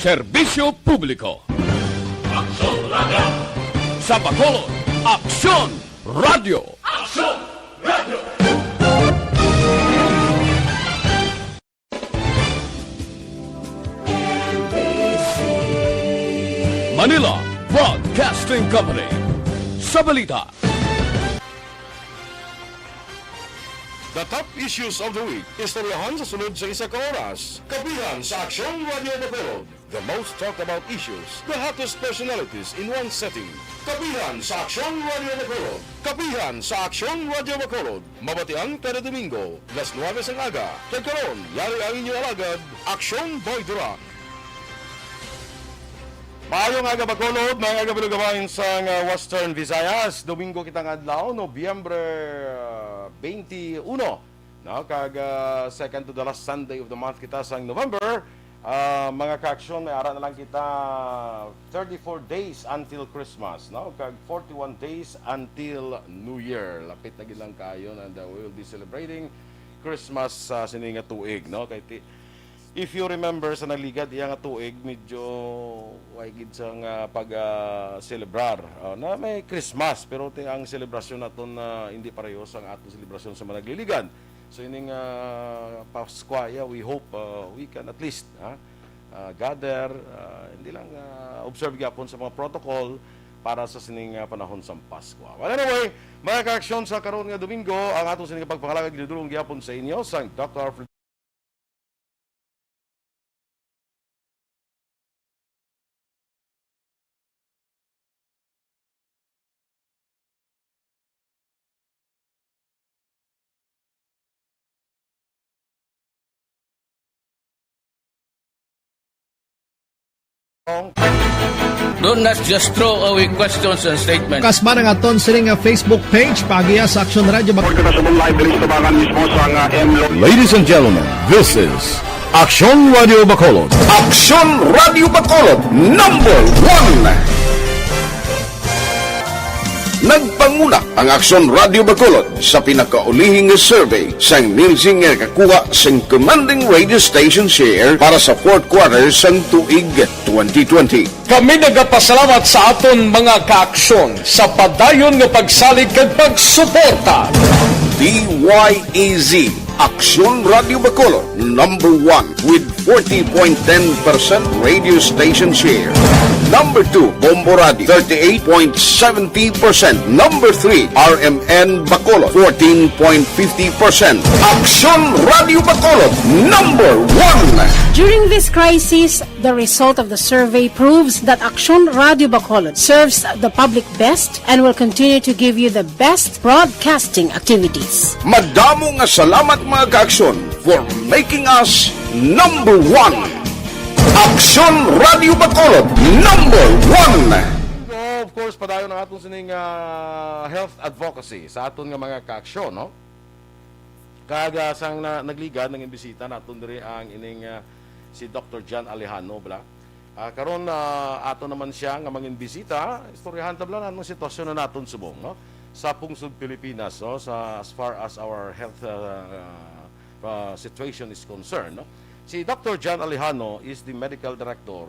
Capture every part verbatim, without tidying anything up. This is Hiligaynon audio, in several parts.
Serbisyo publiko. Aksyon Radio. Sa Bacolod, Aksyon Radio. Aksyon Radio. Manila Broadcasting Company. Sa balita. The top issues of the week. Istoryahan sa sunod sa isa ka oras. Kapihan sa Aksyon Radio Bacolod. The most talked about issues, the hottest personalities in one setting. Kapihan sa Aksyon Radio Bacolod. Kapihan sa Aksyon Radio Bacolod. Mabatian kada Domingo, las nuwebe sang aga. Kag karon, yari ang inyo alagad, Aksyon Boy Duran. Maayong aga, Bacolod, mga aga, balugabayan sang, ah, Western Visayas. Domingo kita nga adlaw, Nobyembre, ah, twenty-one. No, kag, ah, second to the last Sunday of the month kita sang November. Ah, mga kaaksyon, may ara na lang kita thirty-four days until Christmas, no? Kag forty-one days until New Year. Lapit na gid lang kaayo, and, uh, we will be celebrating Christmas sa sini nga tuig, no? Kay ti-, if you remember, sa nagligad iya nga tuig, medyo way gid sang, ah, pag, ah, celebrar, ah, na may Christmas, pero ti-, ang selebrasyon naton na hindi pareho sang aton selebrasyon sa mga nagliligad. So, ining, ah, Paskwa, yeah, we hope, ah, we can at least, ha, ah, gather, ah, hindi lang, ah, observe gyapon sa mga protocol para sa sining, ah, panahon sa Paskwa. Well, anyway, mga kaaksyon, sa karon nga Domingo, ang aton sining pagpangalagad ginudulong gyapon sa inyo sang Doctor Alfred. Don't not just throw away questions and statements. Kasma ang aton sining nga Facebook page, paagiha sa Aksyon Radio Bac- Report kita sa live diri sa tubangan mismo sa nga M L O. Ladies and gentlemen, this is Aksyon Radio Bacolod. Aksyon Radio Bacolod, number one. Nagpanguna ang Aksyon Radio Bacolod sa pinakaulihi nga survey sang Nielsen nga nakakuha sing commanding radio station share para sa fourth quarter sang tuig twenty twenty. Kami nagapasalamat sa aton mga kaaksyon sa padayon nga pagsalig kag pagsuporta. D Y E Z. Aksyon Radio Bacolod, number one with forty point ten percent radio station share. Number two, Bombo Radio, thirty-eight point seventy percent. Number three, R M N Bacolod, fourteen point fifty percent. Aksyon Radio Bacolod, number one. During this crisis, the result of the survey proves that Aksyon Radio Bacolod serves the public best and will continue to give you the best broadcasting activities. Madamo nga salamat, mga kaaksyon, for making us number one. Aksyon Radio Bacolod, number one. Of course, padayon ang atong sining, ah, health advocacy sa aton nga mga kaaksyon, no? Kag, ah, sang na, nagligad, nangin bisita naton diri ang ining, ah, si Doctor John Alejano, bala. Ah, karon, ah, ato naman siya nga mangin bisita. Istoryahan ta bala anong sitwasyon na naton subong, no? Sa pungsod Pilipinas, no? Sa, as far as our health, ah, ah, situation is concerned, no? Si Doctor John Alejano is the medical director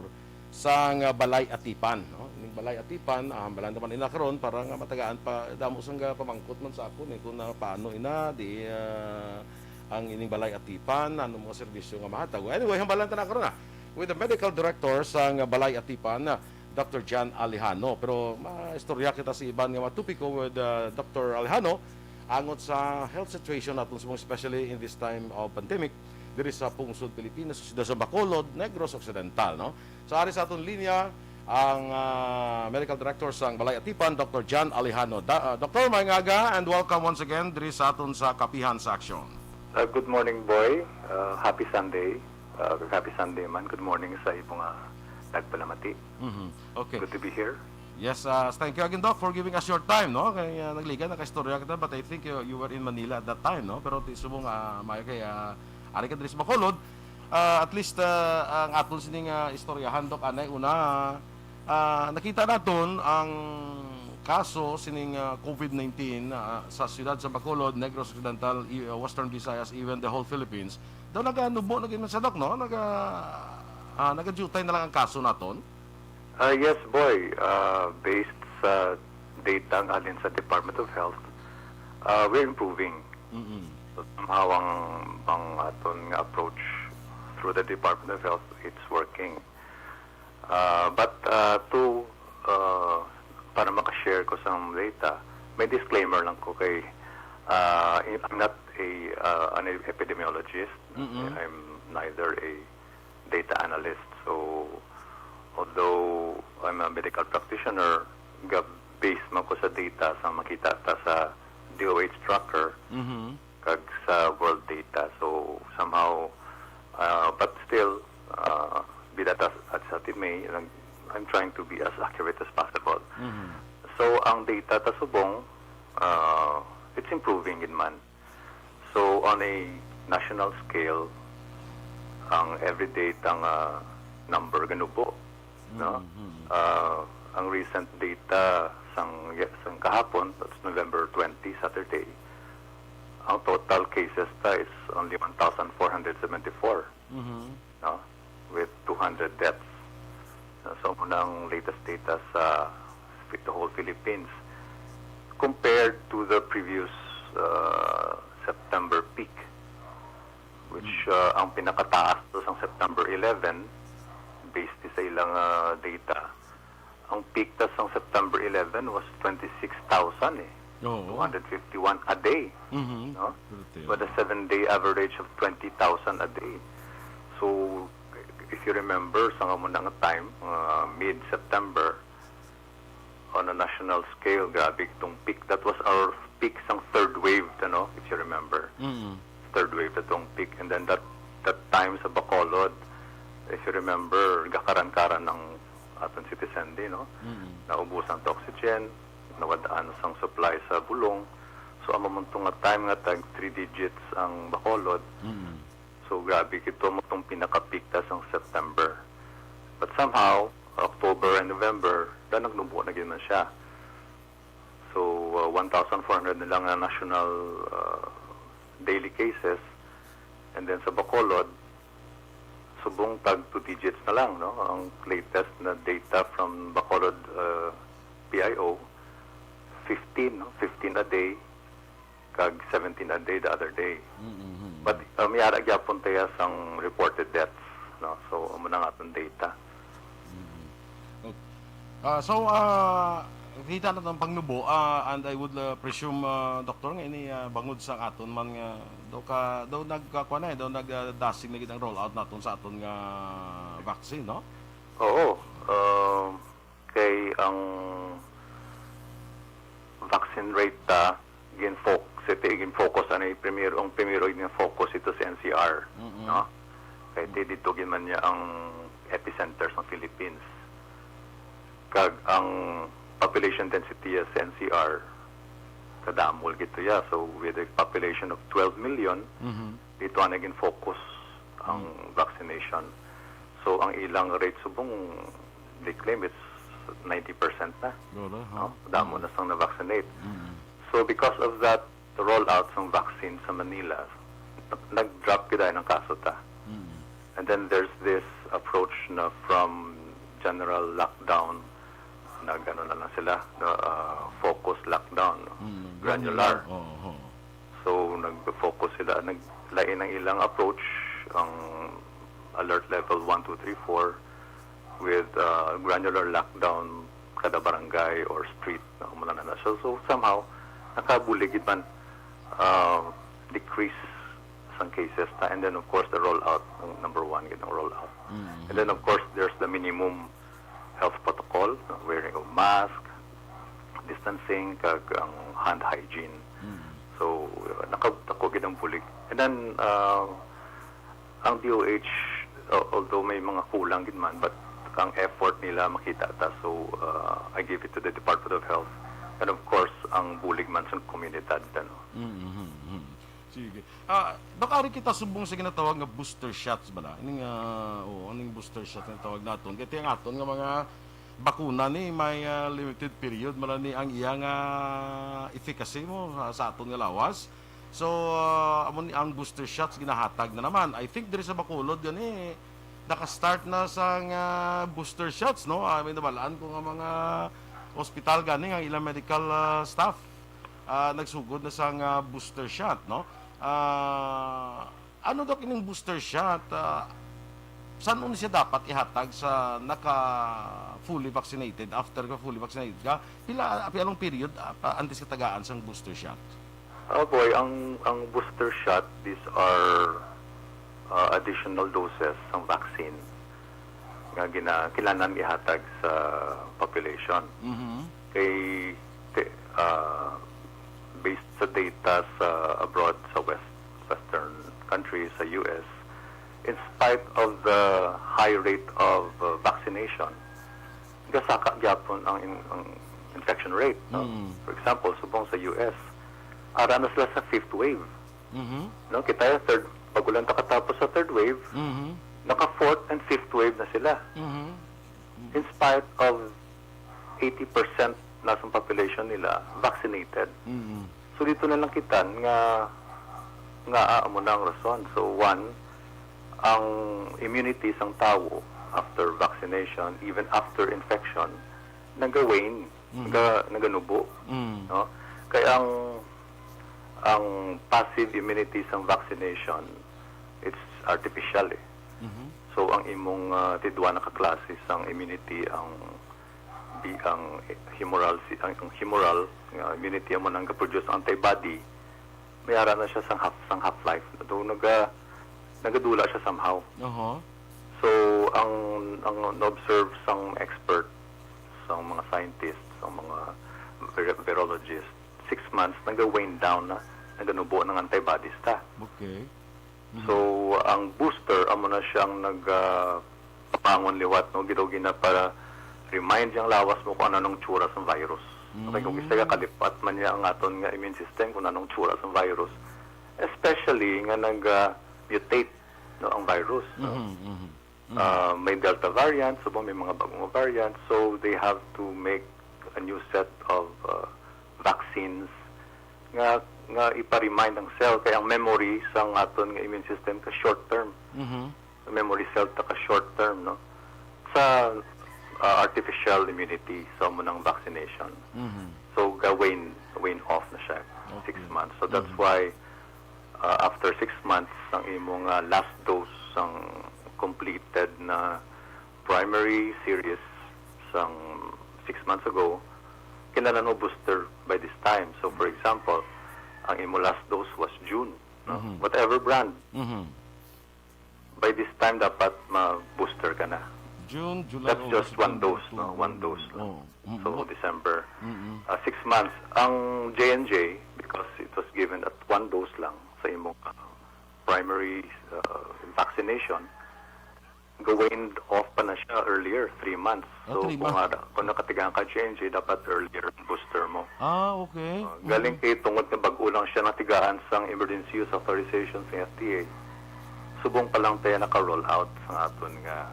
sang, ah, Balay Atipan, no? Ning Balay Atipan, ah, hambalan naman ina karon para nga matagaan pa, damo sang, ah, pamangkot man sa akon, eh, kung, ah, paano ina, di, ah, ang ining Balay Atipan, ano mga serbisyo nga mahatag. Anyway, hambalan ta na karon, ah, with the medical director sang, ah, Balay Atipan, ah, Doctor John Alejano. Pero maistorya kita sa iban nga mga topiko with, ah, Doctor Alejano angot sa health situation naton subong, especially in this time of pandemic, diri sa pungsod Pilipinas, sa siyudad sa Bacolod, Negros Occidental, no? So, ari sa aton linya ang, ah, medical director sang Balay Atipan, Doctor John Alejano. Da-, ah, Doctor, maayong aga and welcome once again diri sa aton sa Kapihan sa Aksyon. Uh, good morning, Boy. Uh, happy Sunday. Uh, happy Sunday man. Good morning sa imo nga nagpalamati. Mhm. Okay. Good to be here. Yes, uh, thank you again, Doc, for giving us your time, no? Kay, uh, nagligad, nakaistorya kita, but I think you, you were in Manila at that time, no? Pero ti subong, uh, maayo kay, uh, ari ka diri sa Bacolod. Uh, at least, uh, ang aton sining, uh, istoryahan, Doc, anay una, uh, nakita naton ang kaso sining, uh, COVID nineteen, uh, sa siyudad sa Bacolod, Negros Occidental, i-, uh, Western Visayas, even the whole Philippines. Daw naganugmo na gid man siya, Doc, no? Naga-, Ah, nagadiutay na lang ang kaso naton? Ah, yes, Boy. Ah, based sa data nga halin sa Department of Health, ah, we're improving. Mm-mm. So, somehow ang, ang aton nga approach through the Department of Health, it's working. Ah, but, ah, to, ah, para maka-share ko sa data, may disclaimer lang ko kay, ah, I'm not a, ah, an epidemiologist. Mm-mm. I'm neither a data analyst. So, although I'm a medical practitioner, ga-base man ko sa data sa makita ta sa D O H tracker Mhm. kag sa world data. So, somehow, uh, but still, uh, bida ta at sa T M A, I'm, I'm trying to be as accurate as possible. Mhm. So, ang data ta subong, uh, it's improving gid man. So, on a national scale, ang everyday ta nga number ganubo, no? Mhm. Ah, ang recent data sang, sang kahapon, that's November twenty, Saturday, ang total cases ta is only one thousand four hundred seventy-four, Mhm. no? With two hundred deaths. Uh, so, amo na ang latest data sa Fi-, the whole Philippines compared to the previous, uh, September peak, which, Mm. uh, ang pinakataas to sang September eleven, based sa ilang, uh, data. Ang peak ta sang September eleven was twenty-six thousand, eh. Oo. Two hundred fifty-one a day, Mhm. no? Pero tiyo. With a seven-day average of twenty thousand a day. So, if you remember, sa amo na nga time, uh, mid-September, on a national scale, grabe itong peak. That was our peak sang third wave, ano, if you remember. Mm. Third wave itong peak. And then that, that time sa Bacolod, if you remember, gakaran-karan ang aton citizen di, no? Mm. Naubusan ta oxygen, nawad-an sang supply sa bulong. So, amo man to nga time nga tag three digits ang Bacolod. Mm. So, grabe gid to, amo tong pinaka-peak ta sang September. But somehow, October and November, da nagnubo na gid man siya. So, uh, one thousand four hundred na lang ang national, uh, daily cases. And then sa Bacolod, subong tag two digits na lang, no? Ang latest na data from Bacolod, uh, P I O, fifteen, no? Fifteen a day, kag seventeen a day the other day. Mm-hmm. But, uh, may ara gyapon tayo sang reported deaths, no? So, amo na nga atong data. Mm-hmm. Okay. Ah, so, ah, kita na ang pangnubo, ah, and I would, ah, presume, ah, Doktor, nga ini, ah, bangod sa aton man nga, daw ka, daw nagkakuha na, eh, daw nagdasig na gid ang rollout naton sa aton nga vaccine, no? Oo. Um, kay ang vaccine rate ta, gin-foc-, si T A gin-focus, ano, primero, ang primero gin-focus ito sa N C R, Mm-mm. no? Kay di dito gid man niya ang epicenter sa Philippines. Kag ang population density sa N C R, kadamo gid to ya. So, with a population of twelve million, Mhm. dito ang naging focus ang Mm. vaccination. So, ang ilang rate subong, they claim it's ninety percent na. Wala, ha? No? Damo Mm. na sang na-vaccinate. Mm. So, because of that rollout sang vaccine sa Manila, nag-drop gid ang kaso ta. Mm. And then there's this approach na from general lockdown, nag-ano na lang sila, na, ah, focus lockdown, no? Mm, Granular. granular. Oo, oo. So, nag-focus sila, naglain ang ilang approach, ang alert level one, two, three, four, with, uh, granular lockdown kada barangay or street, na amo na na. So, so somehow, nakabulig gid man, uh, decrease sang cases ta. And then, of course, the rollout, ang number one gid ang rollout. Mm-hmm. And then, of course, there's the minimum health protocol, wearing of mask, distancing, kag ang hand hygiene. Mm. So, uh, nakadako gid ang bulig. And then, uh, ang D O H, uh, although may mga kulang gid man, but ang effort nila makita ta. So, uh, I give it to the Department of Health. And of course, ang bulig man sa komunidad, ano. Mm-hmm. Sige. Ah, Doc, ari kita subong sa ginatawag nga booster shots bala. Ining, ah, oo, ining booster shot nga tawag naton. Kay ang aton nga mga bakuna ni may, ah, limited period man ni ang iya nga efficacy mo sa, sa aton nga lawas. So, ah, amo ni ang booster shots ginahatag na naman. I think diri sa Bacolod gani, Naka-start na sang, ah, booster shots, no? Ah, may nabalaan ko nga mga hospital gani nga ilang medical, ah, staff, ah, nagsugod na sang, ah, booster shot, no? Ah, ano daw kining booster shot? Ah, san-o ni siya dapat ihatag sa naka fully vaccinated? After ka fully vaccinated ka, pila, pila, anong period, ah, pa, antes ka tagaan sang booster shot? Oh boy, ang ang booster shot, these are uh, additional doses ng vaccine nga gina kailangan ihatag sa population. Mhm. Kay te- uh, based sa data sa abroad, sa west western countries, sa U S, in spite of the high rate of uh, vaccination, gasaka gyapon ang, in- ang infection rate, no? Mm. For example, subong sa U S, ara na sila sa fifth wave. Mhm. No, kita yung third, bago lang nakatapos sa third wave, Mhm. naka fourth and fifth wave na sila. Mhm. In spite of eighty percent na sa population nila vaccinated. Mhm. So dito na lang kita nga nga ah, amo na ang rason. So one, ang immunity sang tawo after vaccination, even after infection, naga-wane, Mhm. naga, naganubo, Mm. no? Kay ang ang passive immunity sang vaccination, it's artificial eh. Mhm. So ang imong ah, tidwa na ka klase sang immunity, ang di ang humoral si ang, ang humoral nga immunity amo nang ga-produce ang antibody, may ara na siya sang half sang half life. Do naga nagadula siya somehow. Oho. So ang ang na-observe sang expert, sang mga scientists, sang mga vir- virologist, six months naga-wane down na, naganubo ng antibodies ta. Okay. So ang booster amo na siyang nag ah, papangon liwat, no, gidawgi na para remind yang lawas mo kung ano nang tsura sang virus. Okay, kung Mm. isa ka kalipat man niya ang aton nga immune system kung anong tsura sang virus, especially nga nag ah, mutate, no, ang virus, no? Mhm, mhm. Ah, may Delta variant, subong may mga bagong variant, so they have to make a new set of uh, vaccines nga nga ipa-remind ang cell, kay ang memory sang aton nga immune system ka short term. Mhm. Memory cell ta ka short term, no, sa uh, artificial immunity sa amo nang vaccination. Mhm. So ga-wane wane off na siya, Okay. Six months. So that's Mhm. Why uh, after six months ang imong uh, last dose sang completed na primary series sang six months ago, kinahanglan mo booster by this time. So for example, ang imo last dose was June, no? Mhm. Whatever brand, Mhm. by this time dapat ma-booster ka na. June, July, That's August, just one September, dose, no? October. One dose lang. Oh. Mm. So December, Mm-mm. uh, six months. Ang J and J, because it was given at one dose lang sa imong uh, primary uh, vaccination, ga-waned off pa na siya earlier, three months. Ah, So three kung, months. Ada, kung nakatigang ka J and J, dapat earlier ang booster mo. Ah, okay. Uh, galing kay tungod nga bag-o lang siya natigaan sang emergency use authorization sa F D A, subong pa lang tayo naka-roll out sa aton nga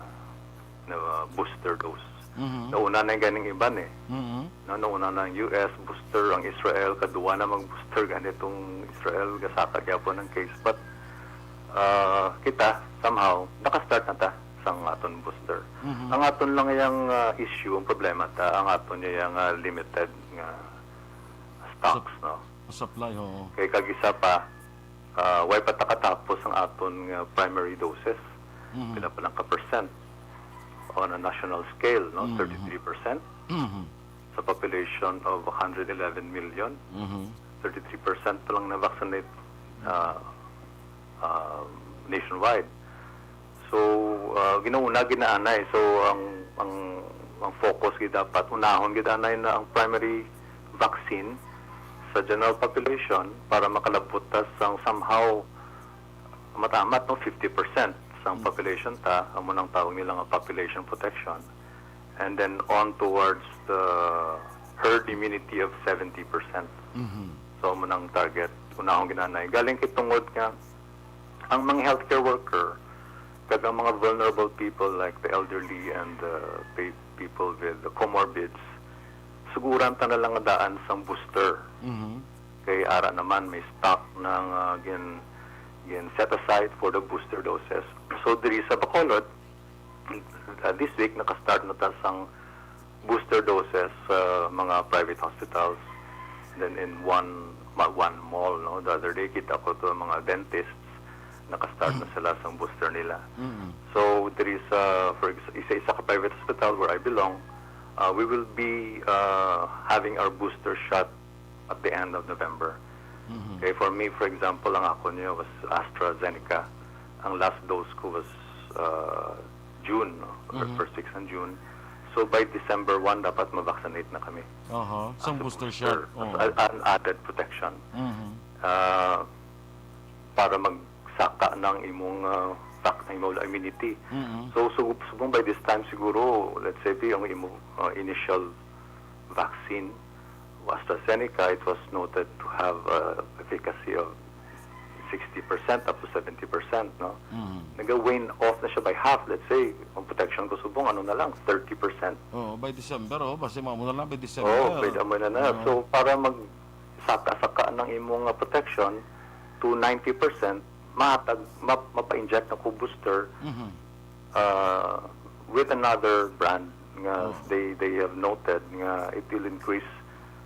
na booster dose. Mhm. Nauna na yung ganing iban eh. Mhm. No, nauna na ang U S booster, ang Israel, kaduwa na mag-booster ganitong Israel, gasaka gyapon ang case. But uh, kita, somehow, naka-start na ta sa aton booster. Mhm. Ang aton lang yung uh, issue, ang problema ta, ang aton yung uh, limited nga stocks, no? Supply, oo. Kay kag isa pa, uh, way pa ta katapos ang aton nga primary doses. Mhm. Pila pa lang ka percent on a national scale, no? Mhm. Thirty-three percent Mhm. sa population of one hundred eleven million. Mhm. Thirty-three percent pa lang na-vaccinate uh, uh, nationwide. So, uh, ginauna, ginaanay. So, ang ang ang focus gid dapat unahon gid anay na ang primary vaccine sa general population para makalabot ta sang somehow matamat, no, fifty percent sang population ta, amo nang tawag nila nga population protection, and then on towards the herd immunity of seventy percent. Mhm. So amo nang target, unahon ginanay, galing kay tungod nga ang mga healthcare worker kag ang mga vulnerable people like the elderly and the pe- people with the comorbids, suguran ta na lang nga daan sang booster. Mhm. Kay ara naman may stock na nga gin gin set aside for the booster doses. So diri sa Bacolod, uh, this week, naka-start na ta sang booster doses sa mga private hospitals. Then in one ma-, one mall, no? The other day, kita ko to mga dentists, naka-start na sila sang booster nila. Mm. So there is, uh, for ex-, isa-isa ka private hospital where I belong, uh, we will be uh, having our booster shot at the end of November. Mhm. Okay, for me, for example, ang ako niyo was AstraZeneca. Ang last dose ko was uh, June, no? Or Mhm. First week ng June. So by December one, dapat ma-vaccinate na kami. Aha, sang As a booster shot. As Oo. a- an added protection. Mhm. Ah, para magsaka ng imong ah, vac-, imong immunity. Mhm. So, so, subong by this time siguro, let's say, ang imo ah, initial vaccine, AstraZeneca, it was noted to have uh, efficacy of sixty percent up to seventy percent, no? Mhm. Nag-wane off na siya by half, let's say, ang protection ko subong, ano na lang, thirty percent. Oo, by December, oh, basta maamo na lang by December. Oo, pwede mo na na. Oo. So, para mag saka-saka ng imong uh, protection to ninety percent, matag, map, mapa-inject na ko booster Mhm. uh, with another brand nga Oh. they they have noted nga it will increase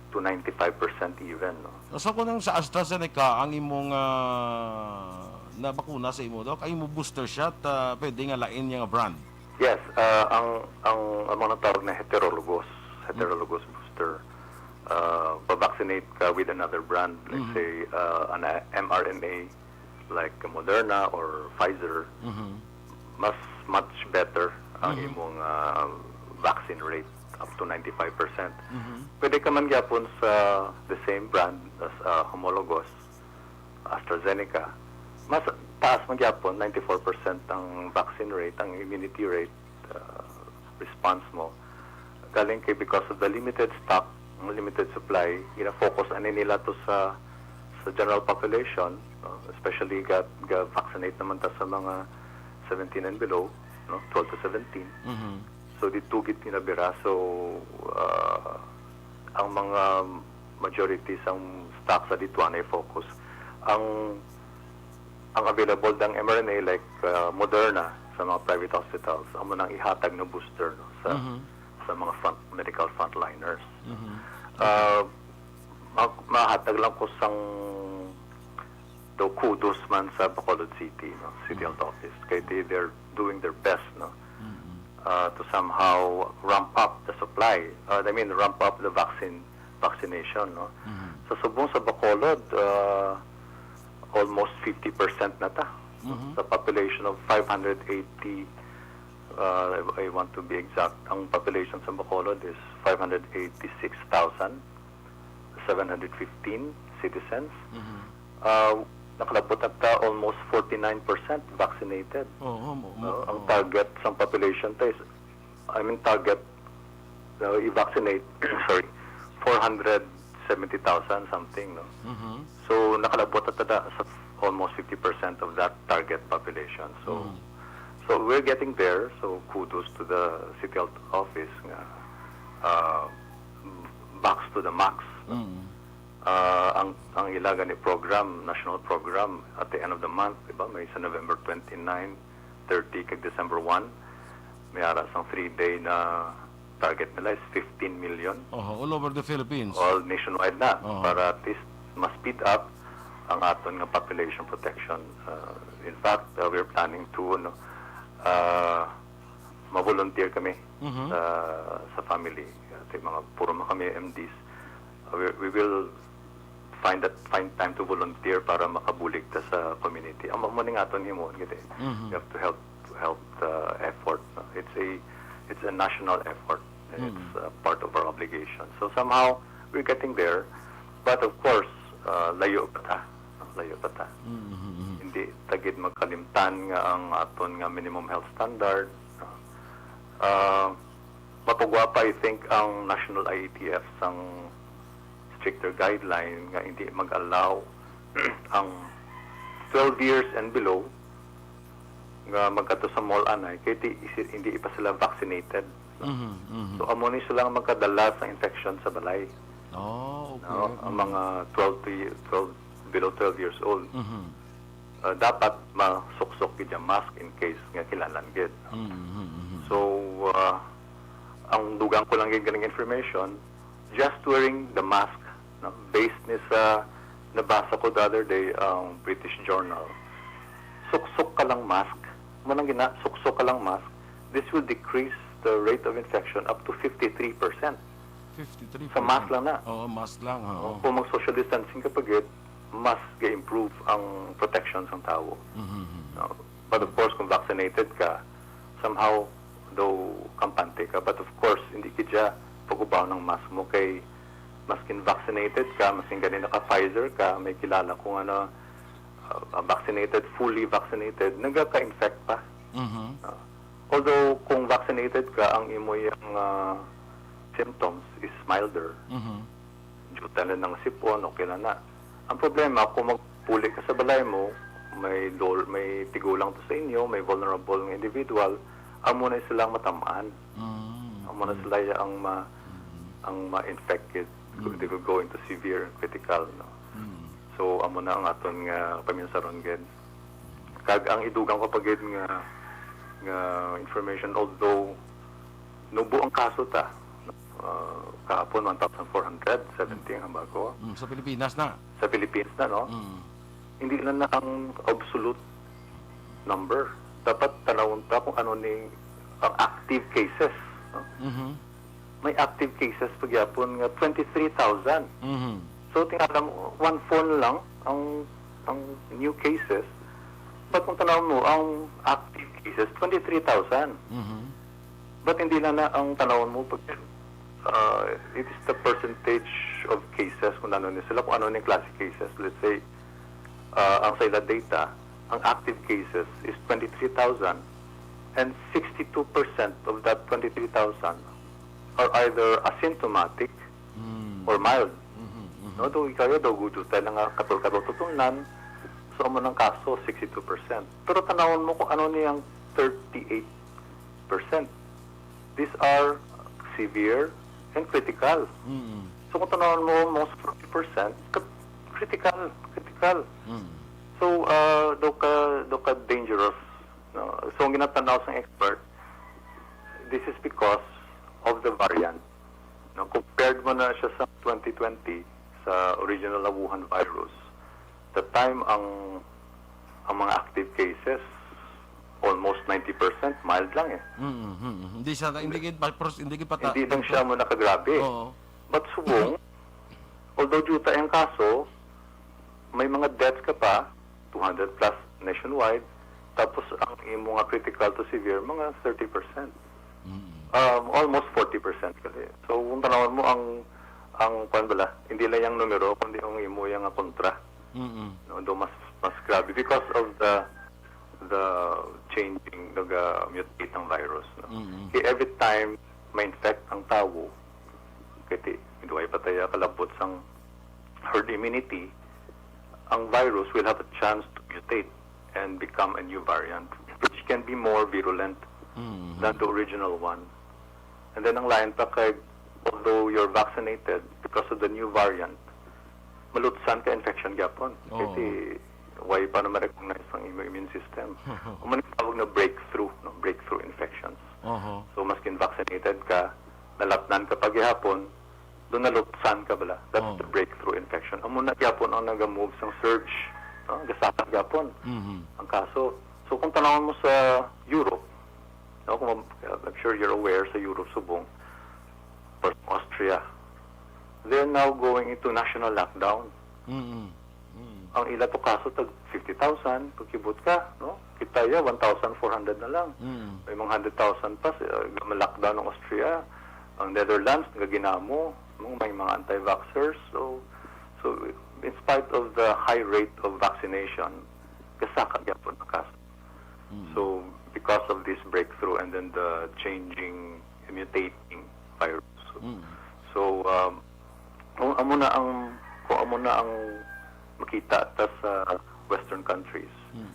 to ninety-five percent even, no? So kung ang sa AstraZeneca ang imong ah, na bakuna sa imo, Doc, ang imo booster shot, ah, pwede nga lain niya nga brand. Yes, uh, ang ang ang mga tawag na heterologous, heterologous booster. Uh, pa-vaccinate ka with another brand, like Mhm. say uh, an mRNA like Moderna or Pfizer, Mhm. mas much better ang Mhm. imong uh, vaccine rate up to ninety-five percent. Mhm. Pwede ka man gyapon sa the same brand as uh, homologous, AstraZeneca. Mas taas man gyapon, ninety-four percent ang vaccine rate, ang immunity rate, uh, response mo. Galing kay because of the limited stock, ang limited supply, gina-focus ani nila to sa sa general population, no? Especially ga, ga-vaccinate naman ta sa mga seventeen and below, no? Twelve to seventeen. Mhm. So dito gid pinabira. So uh, ang mga majority sang stock sa dito ay focus. Ang ang available dang mRNA like uh, Moderna sa mga private hospitals, amo nang ihatag na booster, no, sa Mhm. sa mga front medical frontliners. Mhm. Uh, ma- mahatag lang ko sang do kudos man sa Bacolod City, no, City Health Office, kay they, they're doing their best, no, Mhm. uh, to somehow ramp up the supply. Uh, I mean, ramp up the vaccine vaccination, no. Mhm. Sa subong sa Bacolod, uh, almost fifty percent na ta. Mhm. Sa population of five hundred eighty, uh, I, I want to be exact, ang population sa Bacolod is five hundred eighty-six thousand seven hundred fifteen citizens. Mhm. Uh, nakalabot na ta almost forty-nine percent vaccinated. Oo, mo, mo, No? Ang oo. Target sa population ta is, I mean, target uh, i-vaccinate, sorry, four hundred seventy thousand something, no? Mhm. So, nakalabot na ta da sa almost fifty percent of that target population. So, Mhm. so we're getting there. So, kudos to the City Health Office nga uh, backs to the max. Mhm. Uh, ang ang ila gani program, national program, at the end of the month, di ba? May sa November twenty-nine, thirty, kag December one, may ara sang three-day na target nila is fifteen million. Oho, all over the Philippines. All nationwide na, Oo. para at least ma-speed up ang aton nga population protection. Uh, in fact, uh, we're planning to, ano, uh, ma-volunteer kami Mhm. sa sa family. Kasi mga puro man kami M Ds. Uh, we, we will find that find time to volunteer para makabulig ta sa community. Ang mo ning aton himuon gid eh. Mhm. We have to help to help the effort, no? It's a it's a national effort. It's Mhm. uh, part of our obligation. So somehow we're getting there. But of course, uh, layo pa ta. Layo pa ta. Mhm, mhm. Hindi ta gid magkalimtan nga ang aton nga minimum health standard, uh, mapagwapa, I think, ang National I A T F sang stricter guideline nga hindi mag-allow ang twelve years and below nga magkadto sa mall anay kay di, isi- hindi pa sila vaccinated. Mhm, mhm. So amo ni sila ang magkadala sa infection sa balay. Oh, okay. No? Ang mga twelve to y- twelve, below twelve years old. Mhm. uh, dapat masuksok gid ang mask in case nga kinahanglan gid. Mhm, mhm. So, uh, ang dugang ko lang gid ganing information, just wearing the mask, no? Based ni sa nabasa ko the other day, ang British Journal. Suksok ka lang mask, mo nang gina, suksok ka lang mask, this will decrease the rate of infection up to fifty-three percent. fifty-three Sa mask lang na. Oo, mask lang. Oh, Oo. kung mag-social distancing ka pa gid, mas ga-improve ang protection sang tawo. Mhm, mhm. No? But of course, kung vaccinated ka, somehow, though kampante ka, but of course, hindi gid siya pag-ubaw ng mask mo kay maskin vaccinated ka, maskin gani naka-Pfizer ka, may kilala ko nga na, uh, vaccinated, fully vaccinated, nagaka-infect pa. Mhm. Uh, although, kung vaccinated ka, ang imo yang, uh, symptoms is milder. Mhm. Diutay na ang sipon, okay na na. Ang problema, kung magpuli ka sa balay mo, may dol, may tigulang to sa inyo, may vulnerable nga individual, amo na sila ang matamaan. Mm. Amo na sila ya ang ma, ang ma-infected. Mm. They could go into severe and critical, no? Mm. So, amo na ang aton nga paminsaron gid. Kag ang idugang ko pa gid nga, nga information, although nubo ang kaso ta, uh, kahapon one thousand four hundred seventy ang hambal ko Mm, sa Pilipinas na. sa Philippines na, no? Mm. Hindi na na ang absolute number. Dapat tanawon ta kung ano ni ang active cases, no? Mhm. May active cases pagyapon nga twenty-three thousand. Mhm. So, tingala mo, one phone lang ang, ang new cases. But kung tanaw mo, ang active cases, twenty-three thousand. Mhm. But hindi na na ang tanawon mo, pag, uh, it is the percentage of cases, kung ano ni sila, kung ano ni klase cases. Let's say, uh, ang sa ila data, ang active cases is twenty-three thousand, and sixty-two percent of that twenty-three thousand are either asymptomatic Mm. or mild. Mhm, mhm. No, do ikaw daw gudo tayo nga katol-katol tutunan. So, amo ng kaso, sixty-two percent. Pero tanawon mo kung ano niyang thirty-eight percent. These are severe and critical. Mm. So, kung tanawon mo, most forty percent, kat-, critical, critical. Mm. So, uh, do ka, do ka dangerous. No? So, ang ginatanaw sang expert, this is because of the variant. No? Compared mo na siya sa twenty twenty, sa original na Wuhan virus, that time ang, ang mga active cases, almost ninety percent mild lang eh. Mm, mm, mm. Hindi siya, hindi gid pa, pros-, hindi gid pata-, Hindi lang siya mo nakagrabe. Oo. But subong, although diutay ang kaso, may mga deaths ka pa, two hundred plus nationwide, tapos ang imo nga critical to severe, mga thirty percent. Mm. Um, almost forty percent gali. So, kung tanawon mo ang, ang, kuwan bala, hindi lang yung numero, kundi ang imo yung nga kontra. Mm. No, do mas, mas grabe because of the, the changing, naga-mutate ang virus. No? Mm. Kaya every time ma-infect ang tawo, kaya ti, duway pa tayo kalabot sang herd immunity, ang virus will have a chance to mutate and become a new variant, which can be more virulent Mm. than the original one. And then ang lain pa kay, although you're vaccinated, because of the new variant, malutsan ka infection gyapon. Oo. Kasi why pa na ma-recognize ang imo immune system? Ang manitawag na breakthrough, no? Breakthrough infections. Oho. So, maskin vaccinated ka, nalatnan ka pa gihapon, do nalutsan ka bala. That's Oh. the breakthrough infection. Amo na gyapon ang naga-move sang surge, no? Gasaka gyapon Mhm. ang kaso. So, kung tanawon mo sa Europe, no, kung, I'm sure you're aware, sa Europe subong, or Austria, they're now going into national lockdown. Mm. Mm. Ang ila to kaso tag fifty thousand, pagkibot ka, no? Kita ya, one thousand four hundred na lang. Mm. May mga hundred thousand pa, uh, ma-lockdown ang Austria. Ang Netherlands, nagaginamo, no? May mga anti-vaxxers. So, so, in spite of the high rate of vaccination, gasaka gyapon ang kaso. Mm. So, because of this breakthrough and then the changing, mutating virus. So, Mm. so, um, kung amo na ang, kung amo na ang makita ta sa Western countries, Mm.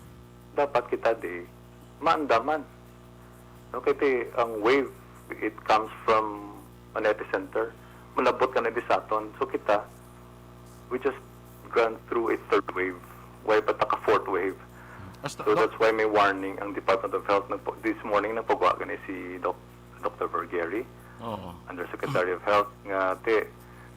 dapat kita di maandaman. No, kay ti, ang wave, it comes from an epicenter. Malabot ka na di sa aton. So kita, we just gone through a third wave. Why pa ta ka fourth wave? Hasta, So Doc? That's why may warning ang Department of Health. Nagpo- This morning, nagpagawa gani si Doc, Doctor Vergeri, Oo. Undersecretary of Health, nga, te,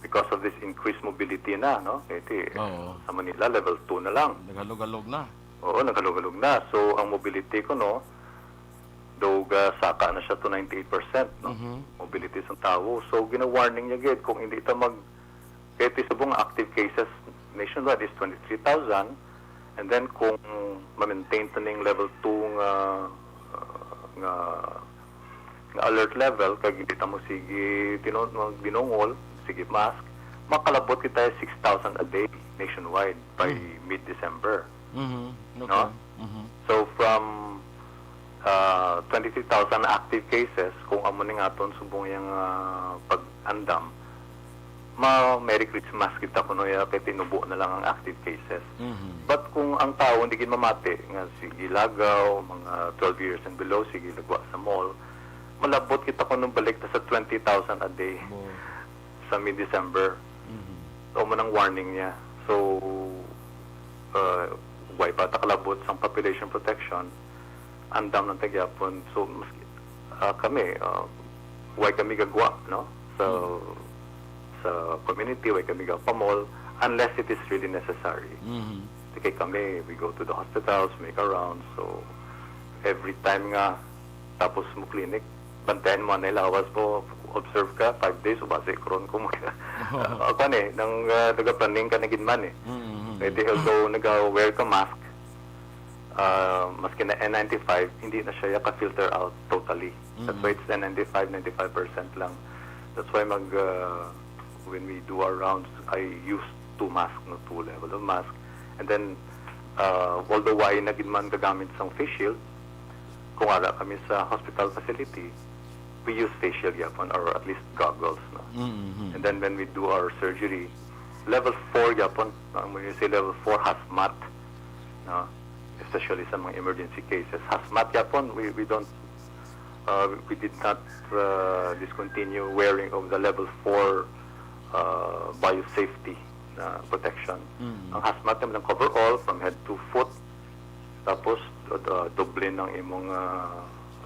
because of this increased mobility na, no? Kay, te, Oo. sa Manila, level two na lang. Naghalog-halog na. Oo, naghalog-halog na. So, ang mobility ko, no, daw gasaka na siya to ninety-eight percent, no? Mhm. Mobility sa tawo. So, gina-warning niya gid kung hindi ta mag, kay ti subong active cases nationwide is twenty-three thousand, and then kung ma-maintain ta ning level two nga, nga, nga alert level, kag hindi ta mo sige tinu-, binungol, sige mask, makalabot kita six thousand a day nationwide by Mm. mid-December. Mhm. Okay. No? Mhm. So, from uh, twenty-three thousand active cases, kung amo ning aton subong yang, ah, pag-andam, ma Merry Christmas kita kuno ya kay tinubo na lang ang active cases. Mhm. But kung ang tawo hindi gid mamati nga sige lagaw, mga twelve years and below, sige lagwa sa mall, malabot kita kuno balik ta sa twenty thousand a day Bo. sa mid-December. Mhm. So, mo nang warning niya. So, uh, why pa ta kalabot sang population protection? Andam lang ta gyapon. So, mas, ah, kami, ah, why kami gagwa, no? Sa, sa community, why kami gapamol, unless it is really necessary. Mhm. Kay kami, we go to the hospitals, make our rounds. So, every time nga tapos mo clinic, bantayan mo ang lawas mo, observe ka, five days, o basi karon ko mo. Ako ni, nang uh, nagaplaning ka na gid man eh. Mhm. Kaya di, although nag-wear ka mask, uh, maski na N ninety-five, hindi na siya ka-filter out totally. That's why it's N ninety-five, ninety-five percent lang. That's why mag, uh, when we do our rounds, I use two mask, no, two level of mask. And then, uh, although why na gid man gagamit sang face shield, kung ara kami sa hospital facility, we use face shield gyapon or at least goggles, no? Mhm. And then when we do our surgery, level four gyapon, uh, when you say level four, hazmat, no? Especially sa mga emergency cases. Hazmat gyapon, we, we don't, uh, we did not uh, discontinue wearing of the level four uh, biosafety uh, protection. Mhm. Ang hazmat naman ang cover all from head to foot, tapos uh, doble ng imong uh,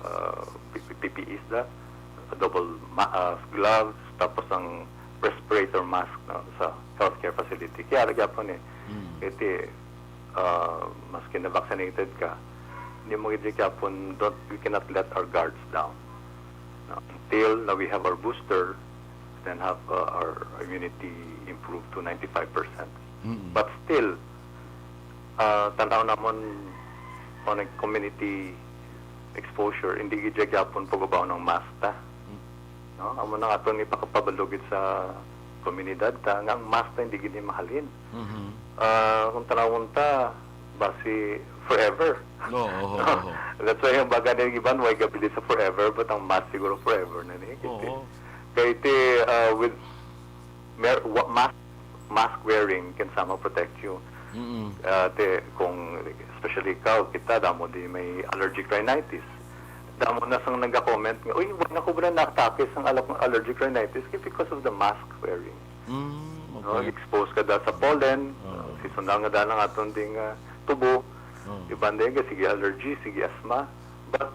uh, P- P P Es da, double ma- uh, gloves, tapos ang respirator mask, no, sa healthcare facility. Kaya lagi po ni, Mhm. iti, uh, maski na vaccinated ka, hindi mo gid gyapon, don't, we cannot let our guards down. No, until na we have our booster, then have uh, our immunity improve to ninety-five percent. Mhm. But still, uh, tanaw namon on a community exposure, hindi gid gyapon pag-ubaw ng mask ta. Mm. No? Amo na aton ipakapabalugid sa komunidad ta nga ang mask ta hindi gid ni mahalin. Mhm. Ah, kung tanawon ta, basi forever. Oo, oo, oo. That's why yung baga ng iban, why gabili sa forever, but ang mask siguro forever na ni. Oo. Kaya iti, uh, with mer- wa- mask, mask wearing can somehow protect you. Mm-mm. Uh, te, kung, especially ikaw, kita, damo di may allergic rhinitis. Damo na sang nagka-comment nga, "Uy, wala na ko ba na nakatake sang al- allergic rhinitis?" Because of the mask wearing. Mm, No, okay. Expose ka da sa pollen, Oo. seasonal nga da lang aton ding uh, tubo. Oo. Iban din ka, sige allergy, sige asthma. But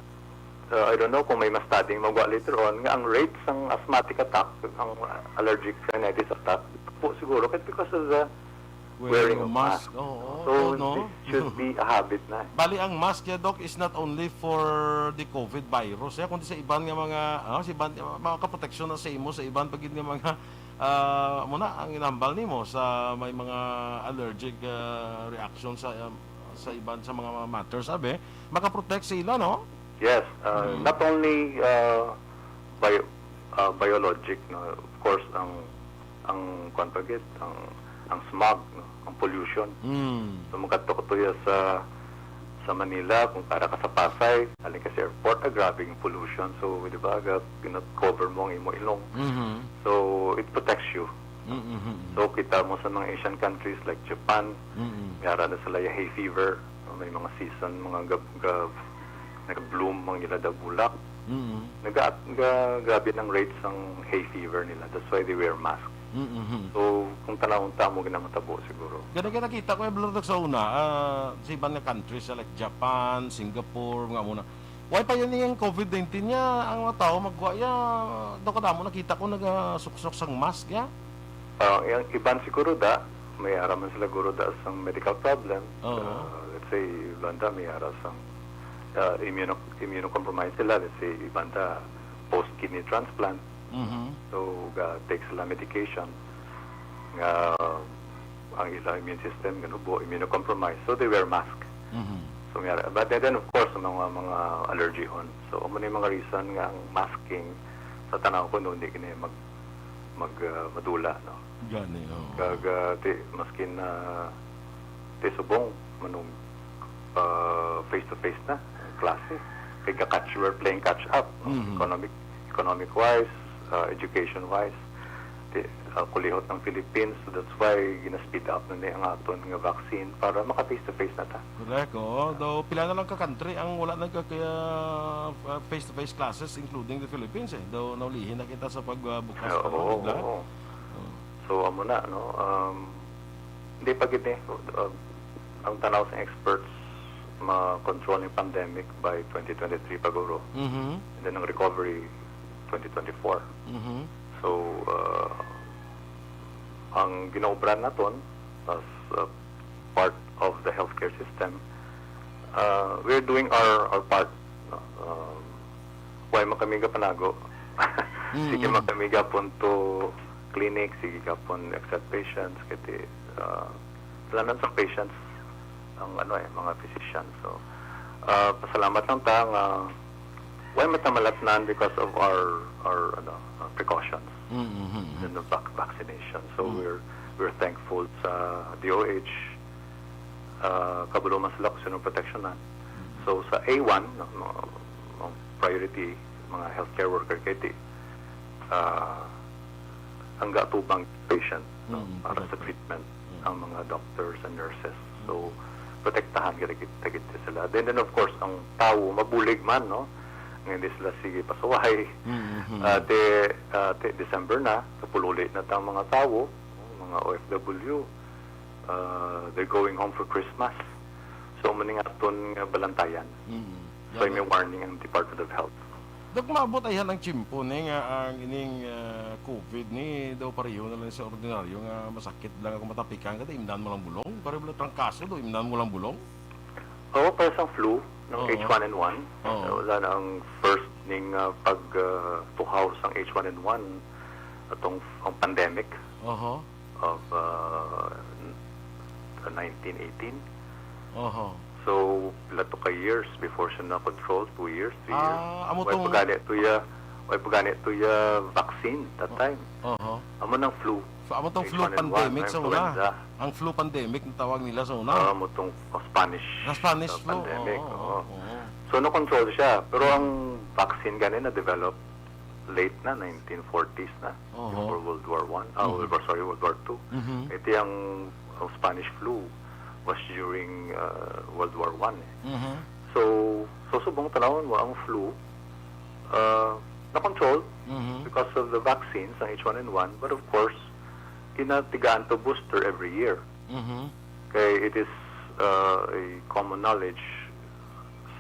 uh, I don't know kung may mas studying magwa later on nga ang rate sang asthmatic attack, ang allergic rhinitis attack, po siguro kay because of the wearing of mask. Oo, So, oo, no? This should be a habit na. Bali, ang mask ya, Doc, is not only for the COVID virus, ya, kundi sa iban nga mga, ah, sa iban, makaproteksyon na sa imo sa iban pa gid nga mga, ah, muna ang inambal nimo sa may mga allergic ah, reaction sa um, sa iban sa mga matter, sabi, makaprotect sa ila, no? Yes, uh, Mm. not only uh, bio, uh, biologic, no, of course, ang ang kwan pa gid, ang ang smog, no, ang pollution. Mm. So magkatukutuya sa sa Manila, kung para ka sa Pasay, halin ka sa airport, ah, grabe yung pollution. So, di ba, ga- gina-cover mo ang imo ilong. Mhm. So, it protects you. Mhm. So, kita mo sa mga Asian countries like Japan, Mhm. may ara na sila yung hay fever. May mga season, mga gab, gab, nag-bloom mga ila da bulak. Mhm. Naga, ga, grabe ng rates ang hay fever nila. That's why they wear masks. Mm-hmm. So, kung tanawon ta, mo ginamatabo siguro. Gani kay nakita ko yung blurred sa una, ah, sa iban nga countries, like Japan, Singapore, mga muna. Why pa yun yung covid nineteen niya, ang mga tao magkuha ya, daw kadamo nakita ko nagasuksok sang mask ya. Ah, yung iban siguro da, may araman sila guro da sang medical problem. Oo. Ah, let's say, iban da may ara sang ah, immuno immunocompromised sila. Let's say, iban da post kidney transplant. Mhm. So, ga take sila medication nga ang ila immune system ganubo, immunocompromised. So, they wear mask. Mhm. So, may ara- but then, of course, ang mga mga allergy on. So, amo ni mga reason nga ang masking sa tanaw ko noon di kini mag mag ah, madula, no. Gani, oo. Kag ah, ti maskin na ti subong manong ah, face to face na klase, kay ga catch, we're playing catch up, no? Mhm. Economic economic wise, ah, education wise, ti ah, kulihot ang Philippines, so that's why gina-speed up na ni ang aton nga vaccine para maka face to face na ta. Correct, oo. Daw pila na lang ka country ang wala nagkakaya ah, face-to-face classes, including the Philippines eh. Daw naulihin na kita sa pagbukas Oo, ano, bigla. Oo. Oo. So, amo na, no? Um, hindi pa gid eh. Uh, ang tanaw sa experts, ma-control yung pandemic by twenty twenty-three paguro. Mhm. And then ang recovery, twenty twenty-four. Mhm. So, uh, ang ginaobra naton as uh, part of the healthcare system, uh, we're doing our our part. No? Um, why man kami gapanago? Sige Mm. man kami gapon to clinic, sige gapon accept patients, kay uh, tanan sa patients ang ano eh, mga physician. So, uh, pasalamat lang ta nga why man ta malatnan because of our our ano uh, precautions. Mhm. Then the vac- vaccination. So Mm. we're we're thankful sa D O H. Uh, kabalo man sila kung sino proteksyonan. So sa A one, no, no, no, priority, mga healthcare worker kay ti, uh, ang gatubang patient, no, Mm, para sa correct. Treatment, Mm. ang mga doctors and nurses. So protektahan kita kita sila. Then, then of course ang tawo mabulig man, no, nga hindi sila sige pasaway. Mhm. Ah, te, ah, te December na, kapululi na tang mga tawo, mga O F W, ah, they're going home for Christmas. So, amo ni nga aton nga balantayan. Mhm. So, may warning ang Department of Health. Dok, maabot ayhan ang tiyempo ni nga ang ining ah, covid ni daw pareho na lang sa ordinaryo nga masakit lang ako matapikan kada imnan mo lang bulong. Pareho lang trangkaso daw imnan mo lang bulong. Oo, para sa flu ng Oo. H one N one. Oo. Wala na ang first ning ah, pag ah, tuhaw sang H one N one atong ang pandemic Oho. of ah, nineteen eighteen. Oho. So, pila to ka years before siya na-control? Two years, three years? Ah, amo Way tong- pa gani to ya, way pa gani to ya vaccine that time. Oho. Amo nang flu. So, amo tong flu H one N one, pandemic sa una. influenza. Ang flu pandemic na tawag nila sa una. Ah, amo tong Spanish, Sa Spanish uh, flu. pandemic. Oo, Oo. oo. So, na-control siya. Pero ang vaccine gani na-develop late na, nineteen forties na. Oho. Before World War One. Ah, Mhm. World War, sorry, World War Two. Mhm. Iti ang, ang Spanish flu was during uh, World War One. Eh. Mhm. So, so subong tanawon mo ang flu, uh, na-control Mhm. because of the vaccines, ang H one N one. But of course, kinatigaan to booster every year. Mhm. Kay it is uh, a common knowledge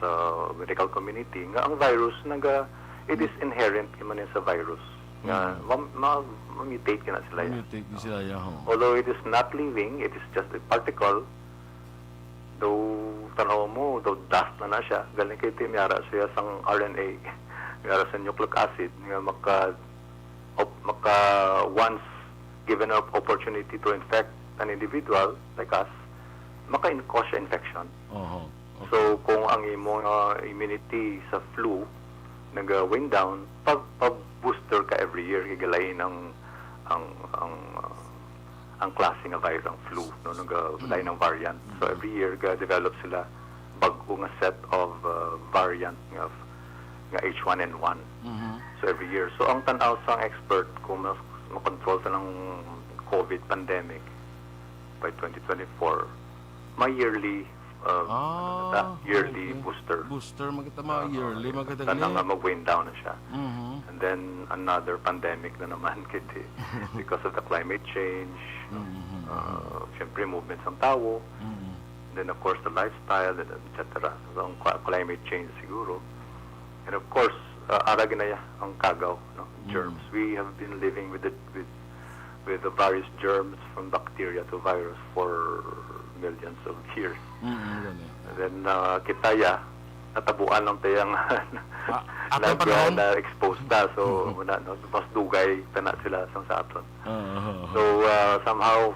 sa medical community nga ang virus naga it is inherent man sa virus nga Mm. ma, ma, ma-mutate kana sila ya. Mutate ni sila ya, ho. Although it is not living, it is just a particle. Though tanaw mo, though dust na na siya, galing kay ti miyara siya sang R N A, miyara sa nucleic acid nga maka op, maka once given an opportunity to infect an individual like us, maka-cause siya infection. Oho. Okay. So kung ang imo uh, immunity sa flu naga wind down, pag pag booster ka every year, kay galain ang ang ang uh, ang klase nga virus, ang flu, no, naga lain ang variant. So every year ga develop sila bag-o nga set of uh, variant nga nga H one N one. Mhm. So every year. So ang tan-aw sang expert kung mas makontrol sa ng covid pandemic by twenty twenty-four, may yearly uh, Ah, ano ta, yearly okay. Booster. Booster, magkita mga Ah, yearly, magkita sana nga mag-wind down na siya. Mhm. And then another pandemic na naman, kiti, because of the climate change, no? Mhm. Uh, syempre, movement ng tao. Mhm. Then, of course, the lifestyle, and et cetera. So, ang cli-, climate change siguro. And of course, uh, ara ginaya ang kagaw, no? Mm. Germs. We have been living with the, with, with the various germs, from bacteria to virus, for millions of years. Mm, gani. And then, uh, kita ya, natabuan lang tayang Ah, ato nag-, panahon? na-expose na. So, Mm. muna, no? Mas dugay pa na sila sang sa aton. Ah, ah, ah. So, uh, somehow,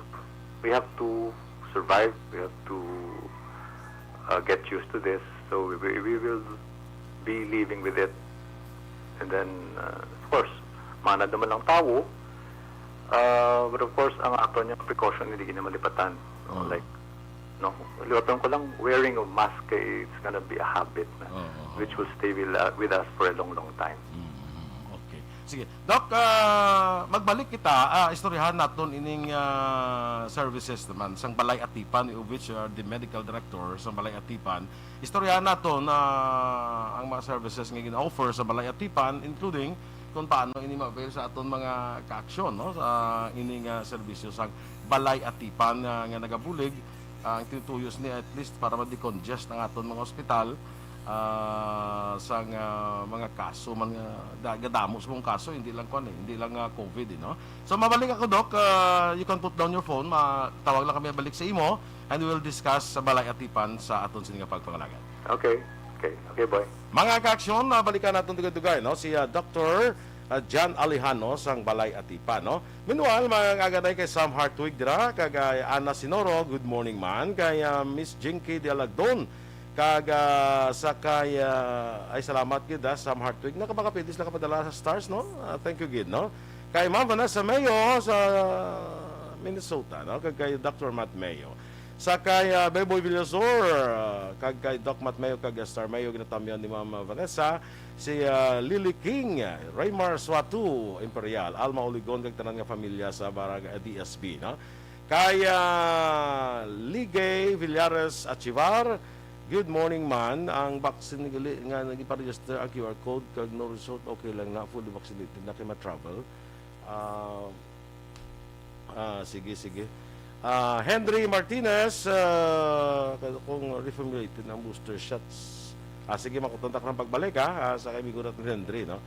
we have to survive. We have to, uh, get used to this. So we, we, we will be living with it. And then, uh, of course, manad naman ang tawo. Uh, but of course, ang aton yung precaution, hindi na malipatan. No? Ah. Like, no? Liwatan ko lang, wearing of mask, eh, it's gonna be a habit na, Ah, ah, ah. which will stay with, uh, with us for a long, long time. Mm, mm, okay. Sige. Doc, ah, magbalik kita, ah, istoryahan naton ining, ah, services naman sang Balay Atipan, of which you are the medical director sang Balay Atipan. Istoryahan naton, ah, ang mga services nga gina-offer sa Balay Atipan, including kung paano ini ma-avail sa aton mga kaaksyon, no, sa ining, ah, serbisyo sang Balay Atipan, ah, nga nagabulig, ah, ang tinutuyos ni at least para ma-decongest ang aton mga ospital, ah, sang, ah, mga kaso man nga da-, gadamo sa mga kaso, hindi lang kwan eh, hindi lang, ah, COVID eh, no? So, mabalik ako, Doc. Ah, you can put down your phone. Ma-, tawag lang kami balik sa imo and we will discuss sa Balay Atipan sa aton sini nga pagpangalagad. Okay. Okay. Okay, boy. Mga kaaksyon, ah, balikan naton dugay-dugay, no? Si, ah, Doctor, ah, John Alejano sang Balay Atipan, no? Meanwhile, mga aganay kay Sam Hartwig dira, kag, ah, Ana Sinoro, good morning man, kay, ah, Miss Jinky Dialagdon, kag, ah, sa kay, ah, ay, salamat gid, ah, Sam Hartwig. Nakamakapidis, nakapadala sa stars, no? Ah, thank you gid, no? Kay Ma'am Vanessa Mayo sa Minnesota, no? Kag kay Doctor Matt Mayo. Sa kay, ah, Beboy Villasor, ah, kag kay Doc Matt Mayo, kag, ah, Star Mayo, ginatamyan ni Ma'am, ah, Vanessa, si, ah, Lily King, ah, Raymar Suatu, Imperial, Alma Oligon, kag tanan nga pamilya sa barangay, ah, D S B, no? Kay, ah, Ligay Villares Achivar, good morning man. Ang vaccine gali nga nagipa-register ang Q R code kag no result, okay lang na, fully vaccinated na kay ma-travel. Ah, ah, sige, sige. Ah, Henry Martinez, ah, kung refamiliated ang booster shots. Ah, sige, makutontak ng pagbalik, ha, ah, sa kaibigan natin Henry, no?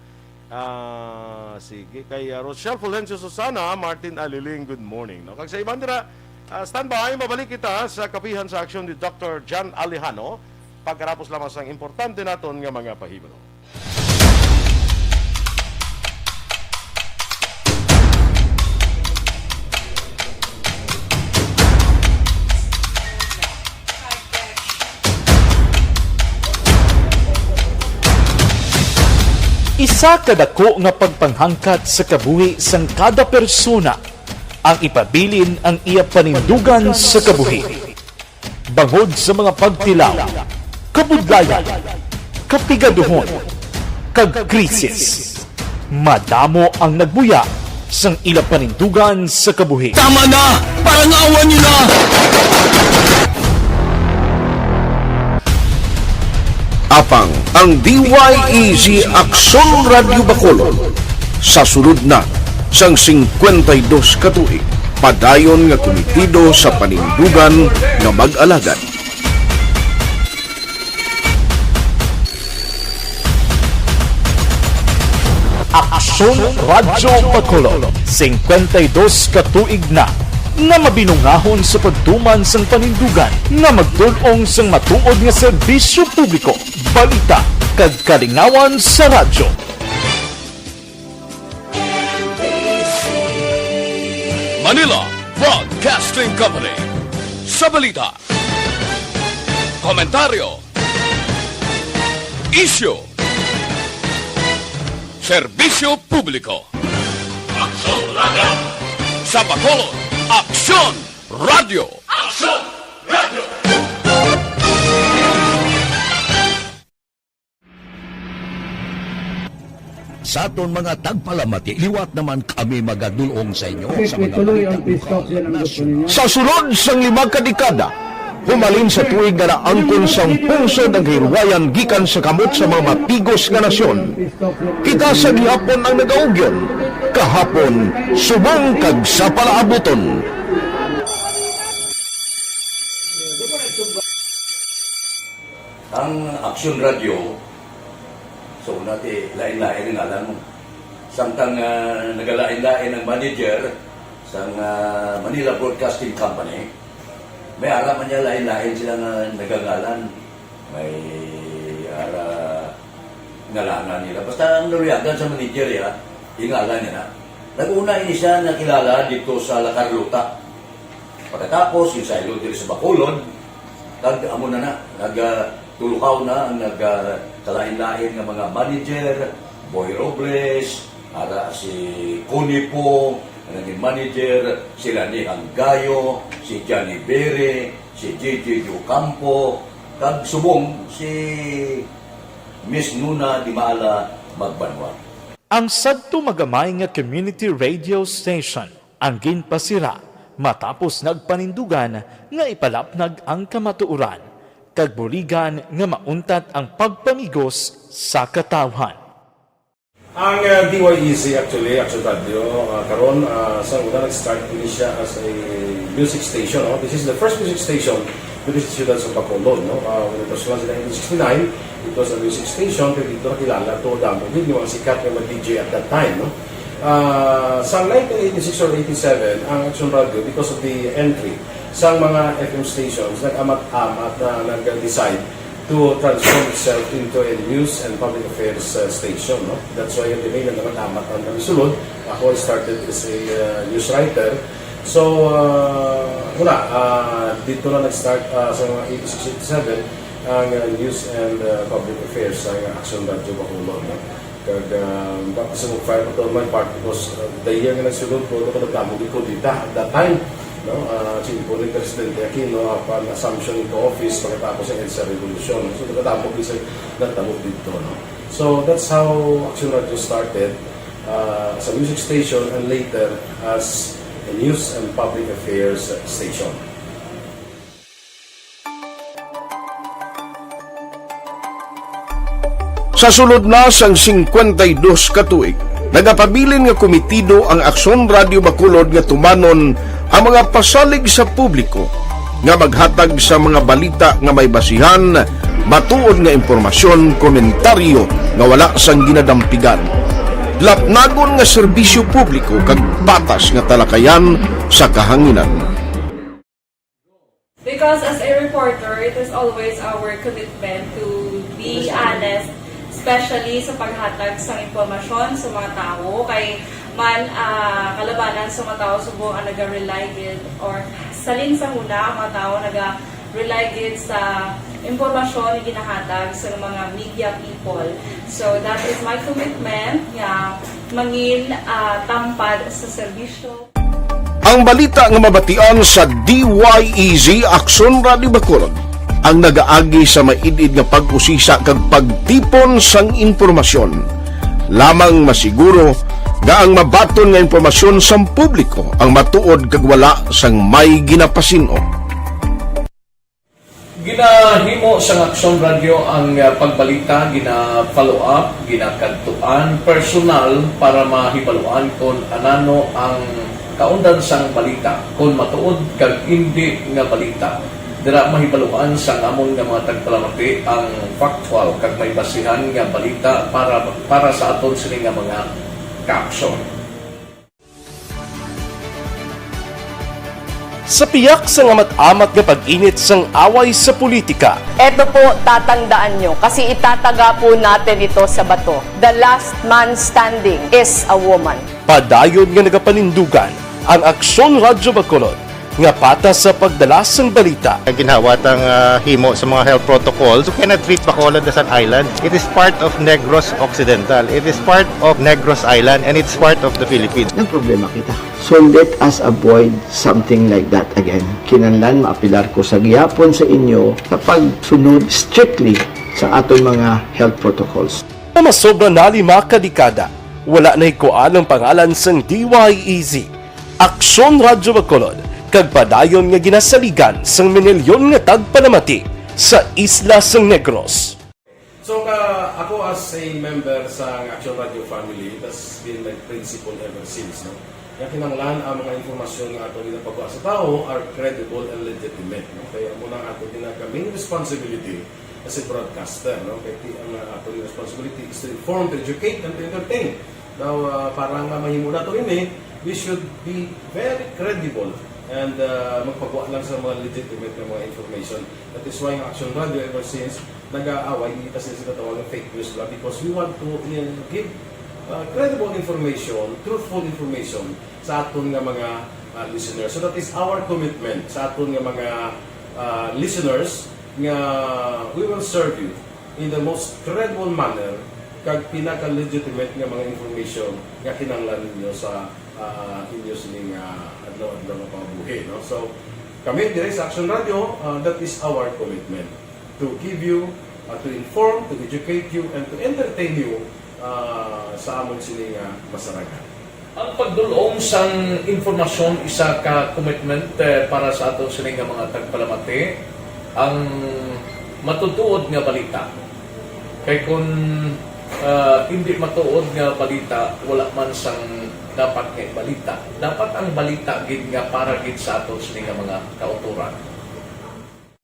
Ah, sige. Kay, ah, Rochelle Fulgencio Susana, Martin Aliling, good morning, no? Kag sa iban dira, ah, standby, mabalik kita sa kapihan sa aksyon ni Doctor John Alejano, pagkarapos lamang sang importante naton nga mga pahibalo. Isa ka dako nga pagpanghangkat sa kabuhi sang kada persona ang ipabilin ang iya panindugan sa kabuhi. Bangod sa mga pagtilaw, kabudlayan, kapigaduhon, kag krisis, madamo ang nagbuya sang ila panindugan sa kabuhi. Tama na! Parangawan niyo na! Apang ang D Y E G Aksyon Radyo Bacolod sa sulod na sang singkwenta y dos ka tuig, padayon nga kumitido sa panindugan nga mag-alagad. Aksyon Radyo Bacolod, singkwenta y dos ka tuig na nga mabinungahon sa pagtuman sang panindugan nga magtul-ong sang matuod nga serbisyo publiko, balita, kag kalingawan sa radyo. Manila Broadcasting Company. Sa balita, komentaryo, isyu, serbisyo publiko. Aksyon Radyo. Sa Bacolod, Aksyon Radyo. Aksyon Radyo. Sa aton mga tagpalamati, liwat naman kami magadul-ong sa inyo sa mga balita lokal, nasyonal. Sa sulod sang lima ka dekada, Humalin sa tuig nga naangkon sang pungsod ang kahilwayan gikan sa kamot sa mga mapigos nga nasyon. Kita sa gihapon ang nagaugyon, kahapon, subong kag sa palaabuton. Ang Aksyon Radyo, so, una ti, lain-lain ang ngalan mo. Samtang, ah, nagalain-lain ang manager sang, ah, Manila Broadcasting Company, may ara man niya lain-lain sila nga nagangalan. May ara ngalanan nila. Basta ang naluyagan sa manager, ya, ingalan niya na. Nag-una ini siya nakilala dito sa La Carlota. Pagkatapos, yung saylo diri sa Bacolod, kag amo na na, nag, ah, tulukaw na ang nag, ah, kalain-lain nga mga manager, Boy Robles, ara si Connie Poo, ang naging manager, si Lani Hanggayo, si Johnny Bere, si J J Ocampo, kag subong si Miss Nuna Dimala Magbanwa. Ang sadto magamay nga community radio station ang ginpasira matapos nagpanindugan nga ipalapnag ang kamatuoran kag buligan nga mauntat ang pagpamigos sa katawhan. Ang, uh, D Y E Z actually, Action Radio, uh, karon, uh, sa una nag-start ini siya as a music station, no? This is the first music station dito sa siyudad sa Bacolod, no? Uh, when it was launched in nineteen sixty-nine, it was a music station, pero dito nakilala to damo gid yung mga sikat nga mga D J at that time, no? Uh, sa nineteen eighty-six or eighty-seven, ang Action Radio, because of the entry sa mga F M stations, nag-amat-amat na nag-decide to transform itself into a news and public affairs, uh, station, no? That's why yung name na naman amat ang kami sulod. Ako, I started as a, uh, news writer. So, uh, wala, uh, dito na nag-start, uh, sa mga eighty-six, eighty-seven ang, uh, news and, uh, public affairs sa Action Radio Bacolod, no? Kag, ah, baka sa mag-fire pa to my part because, ah, the year nga nagsulod ko, nagkadamo gid ko dita at that time, no? Ah, si Impo ni Presidente Aquino, apan assumption into office pagkatapos sa EDSA Revolution. So, nagkadamo gid sa nagtabo dito, no? So, that's how Action Radio started, ah, as a music station and later as a news and public affairs station. Sa sulod na sang singkwenta y dos ka tuig, nagapabilin nga komitido ang Aksyon Radio Bacolod nga tumanon ang mga pasalig sa publiko nga maghatag sa mga balita nga may basihan, matuod nga impormasyon, komentaryo nga wala sang ginadampigan, lapnagon nga serbisyo publiko kag patas nga talakayan sa kahanginan. Because as a reporter, it is always our commitment to be honest, especially sa paghatag sa impormasyon sa mga tawo. Kay man, ah, kalabanan sa mga tawo subong ang naga-rely gid, or salin sa huna ang mga tawo naga-rely gid sa impormasyon nga ginahatag sa mga media people. So that is my commitment nga mangin, ah, tampad sa serbisyo. Ang balita nga mabatian sa D Y E Z Aksyon Radio Bacolod ang nagaagi sa maid-id nga pag-usisa kag pagtipon sang impormasyon. Lamang masiguro nga ang mabaton nga impormasyon sang publiko ang matuod kag wala sang may ginapasin-o. Ginahimo sang Aksyon Radio ang, ah, pagbalita, gina-follow up, ginakadtuan personal para mahibaluan kon anano ang kaundan sang balita, kon matuod kag indi nga balita. Dira mahibaluan sang amon nga mga tagpalamati ang factual kag may basihan nga balita para, para sa aton sini nga mga kaaksyon. Sa piyak sang amat-amat nga pag-init sang away sa politika, Eto po, tatandaan nyo, kasi itataga po natin ito sa bato. The last man standing is a woman. Padayon nga nagapanindugan ang Aksyon Radyo Bacolod nga patas sa pagdala sang balita. Ginhawa tang, ah, himo sa mga health protocols. You cannot treat Bacolod as an island. It is part of Negros Occidental. It is part of Negros Island, and it's part of the Philippines. Nagproblema kita. So let us avoid something like that again. Kinahanglan maapelar ko sa gihapon sa inyo sa pagsunod strictly sa aton mga health protocols. Nga masobra na lima ka dekada, wala nahikuan ang pangalan sang D Y E Z. Aksyon Radyo Bacolod kag padayon nga ginasaligan sang minilyon nga tagpalamati sa isla sang Negros. So, ka, ako as a member sa Action Radio family, that's been my principle ever since, no? Nga kinahanglan ang mga impormasyon nga ato ginapagwa sa tawo are credible and legitimate, no? Kaya amo na ato ginaka main responsibility as a broadcaster, no? Kay ti-, ang, uh, ato responsibility is to inform, to educate, and to entertain. Now, uh, para nga mahimo nato ini, we should be very credible and, uh, magpagwa lang sa mga legitimate nga mga information. That is why ang Action Radio ever since nag-aaway, di kita sila ginatawag nga fake news lang because we want to, uh, give, uh, credible information, truthful information sa aton nga mga, uh, listeners. So that is our commitment sa aton nga mga, uh, listeners nga we will serve you in the most credible manner kag pinaka-legitimate nga mga information nga kinahanglan ninyo sa, ah, inyo sining, ah, adlaw-adlaw nga pangabuhi, no? So, kami dire sa Action Radio, ah, that is our commitment to give you, ah, to inform, to educate you, and to entertain you, ah, sa amon sini nga masarangan. Ang pagdul-ong sang impormasyon isa ka commitment, eh, para sa aton sini nga mga tagpalamati. Ang matutuod nga balita. Kay kun, ah, hindi matuod nga balita, wala man sang dapat nga balita. Dapat ang balita gid nga para gid sa aton sini nga mga kautoran.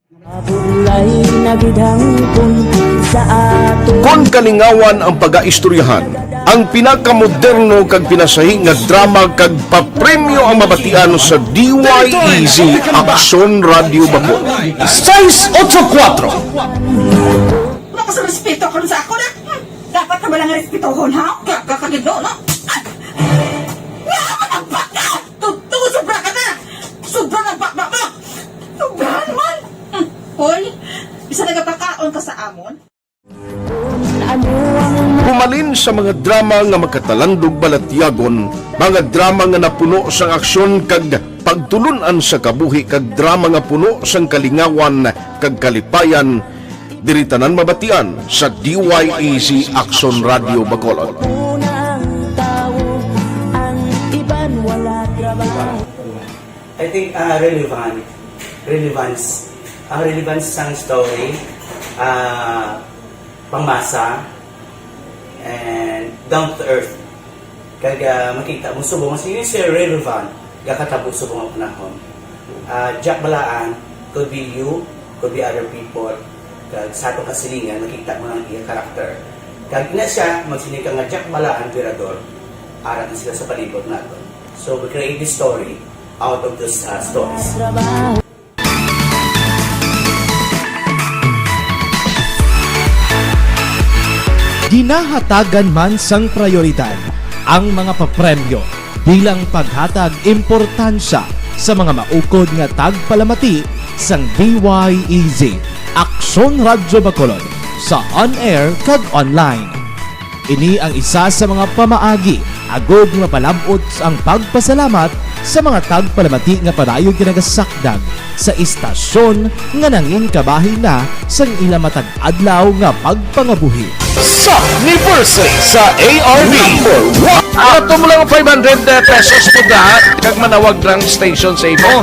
Mabulay na gid hangpon sa aton. Kon kalingawan ang pagaistoryahan, ang pinakamoderno kag pinasahi nga drama kag papremyo ang mabatian sa D Y E Z Aksyon Radio Bacolod. Seis ocho kuatro. Wala ka sa respeto karon sa ako na. Hmm, dapat ka ba lang respetohon, ha? Ka, ka, ka, no, no? Ah! Nga, ano ba ka? Tuto, sobra ka na! Sobra na ba, ba, ba? Sobra naman! Hmm, hoy, bisa nagapakaon ka sa amon? Humalin sa mga drama nga makatalandog balatyagon, mga drama nga napuno sang aksyon kag pagtulun-an sa kabuhi, kag drama nga puno sang kalingawan kag kalipayan, diri tanan mabatian sa D Y E Z Aksyon Radio Bacolod. I think, ah, relevant. Relevance. Ang relevance sang story, ah, pangmasa, and down to earth. Kag, ah, makita mo subong nga si, si relevant, gakatabo subong ang panahon. Ah, Jack Balaan, could be you, could be other people. Kag sa ato kasilingan, makita mo ang iya karakter. Kag ina siya, magsiling ka nga Jack Balaan, Virador, ara na sila sa palibot naton. So, we create this story out of those, uh, stories. Ginahatagan man sang prayoridad ang mga papremyo bilang paghatag importansya sa mga maukod nga tagpalamati sang D Y E Z, Aksyon Radyo Bacolod, sa on-air kag online. Ini ang isa sa mga pamaagi agod mapalab-ot ang pagpasalamat sa mga tagpalamati nga padayon ginagasakdag sa istasyon nga nangin kabahin na sang ila matag adlaw nga pagpangabuhi. Sa anniversary sa A R B. Number one. Ato mo lang five hundred pesos po ka, kag manawag lang station sa imo.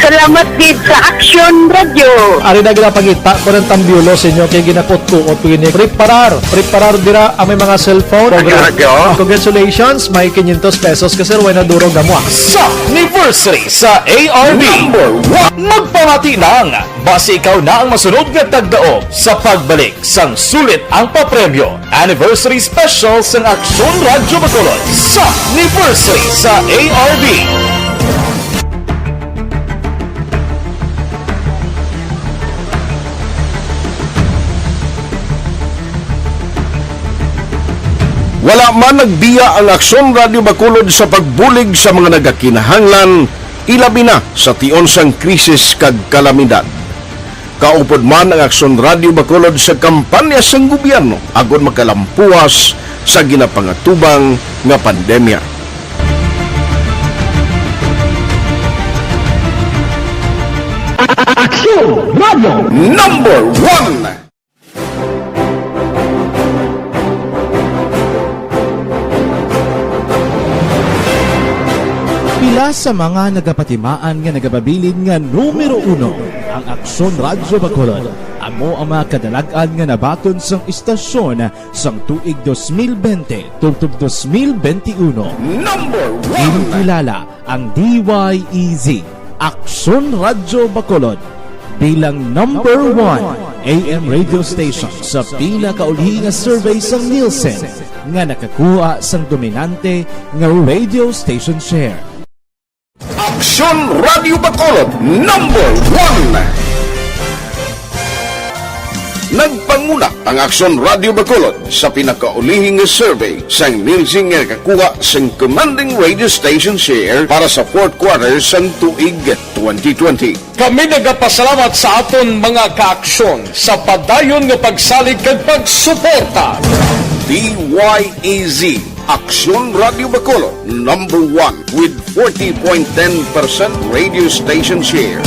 Salamat gid sa Action Radio. Ari na ginapangita ko ng tambyulo sa inyo kay ginakutkuot ko ini. Preparar, preparar dira ang may mga cellphone. Radyo. Congratulations, may quinientos pesos ka, sir, way na durog amo, ah. Sa anniversary sa A R B. Number one. Magpamati lang, basi ikaw na ang masunod nga tagdaog sa pagbalik sang sulit ang papremyo. Anniversary Special sang Aksyon Radyo Bacolod sa anniversary sa A R B. Wala man nagbiya ang Aksyon Radyo Bacolod sa pagbulig sa mga nagakinahanglan, ilabi na sa tion sang krisis kag kalamidad. Kaupod man ang Aksyon Radyo Bacolod sa kampanya sang gobyerno agod makalampuas sa ginapangatubang nga pandemya. Aksyon Radyo Number One. Pila sa mga nagapatimaan nga nagapabilin nga numero uno ang Aksyon Radyo Bacolod, amo ang mga kadalag-an nga nabaton sang istasyon sang tuig dos mil bente tubtob dos mil bente uno. Number one. Ginkilala ang D Y E Z, Aksyon Radyo Bacolod, bilang number one A M radio station sa pinakauli nga survey sang Nielsen nga nakakuha sang dominante nga radio station share. Aksyon Radio Bacolod, number one. Nagpanguna ang Aksyon Radio Bacolod sa pinakaulihi nga survey sang Nielsen nga nakakuha sang commanding radio station share para sa fourth quarter sang tuig twenty twenty. Kami nagapasalamat sa aton mga kaaksyon sa padayon nga pagsalig kag pagsuporta. D Y E Z, Aksyon Radio Bacolod, number one with forty point ten percent radio station share.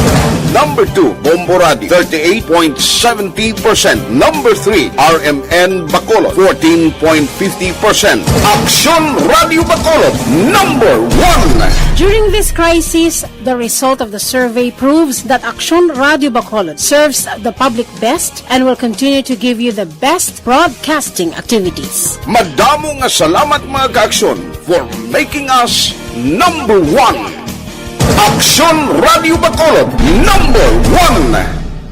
Number two, Bombo Radio, thirty-eight point seventy percent. Number three, R M N Bacolod, fourteen point fifty percent. Aksyon Radio Bacolod, number one. During this crisis, the result of the survey proves that Aksyon Radio Bacolod serves the public best and will continue to give you the best broadcasting activities. Madamo nga salamat, mga kaaksyon, for making us number one. Aksyon Radio Bacolod, number one.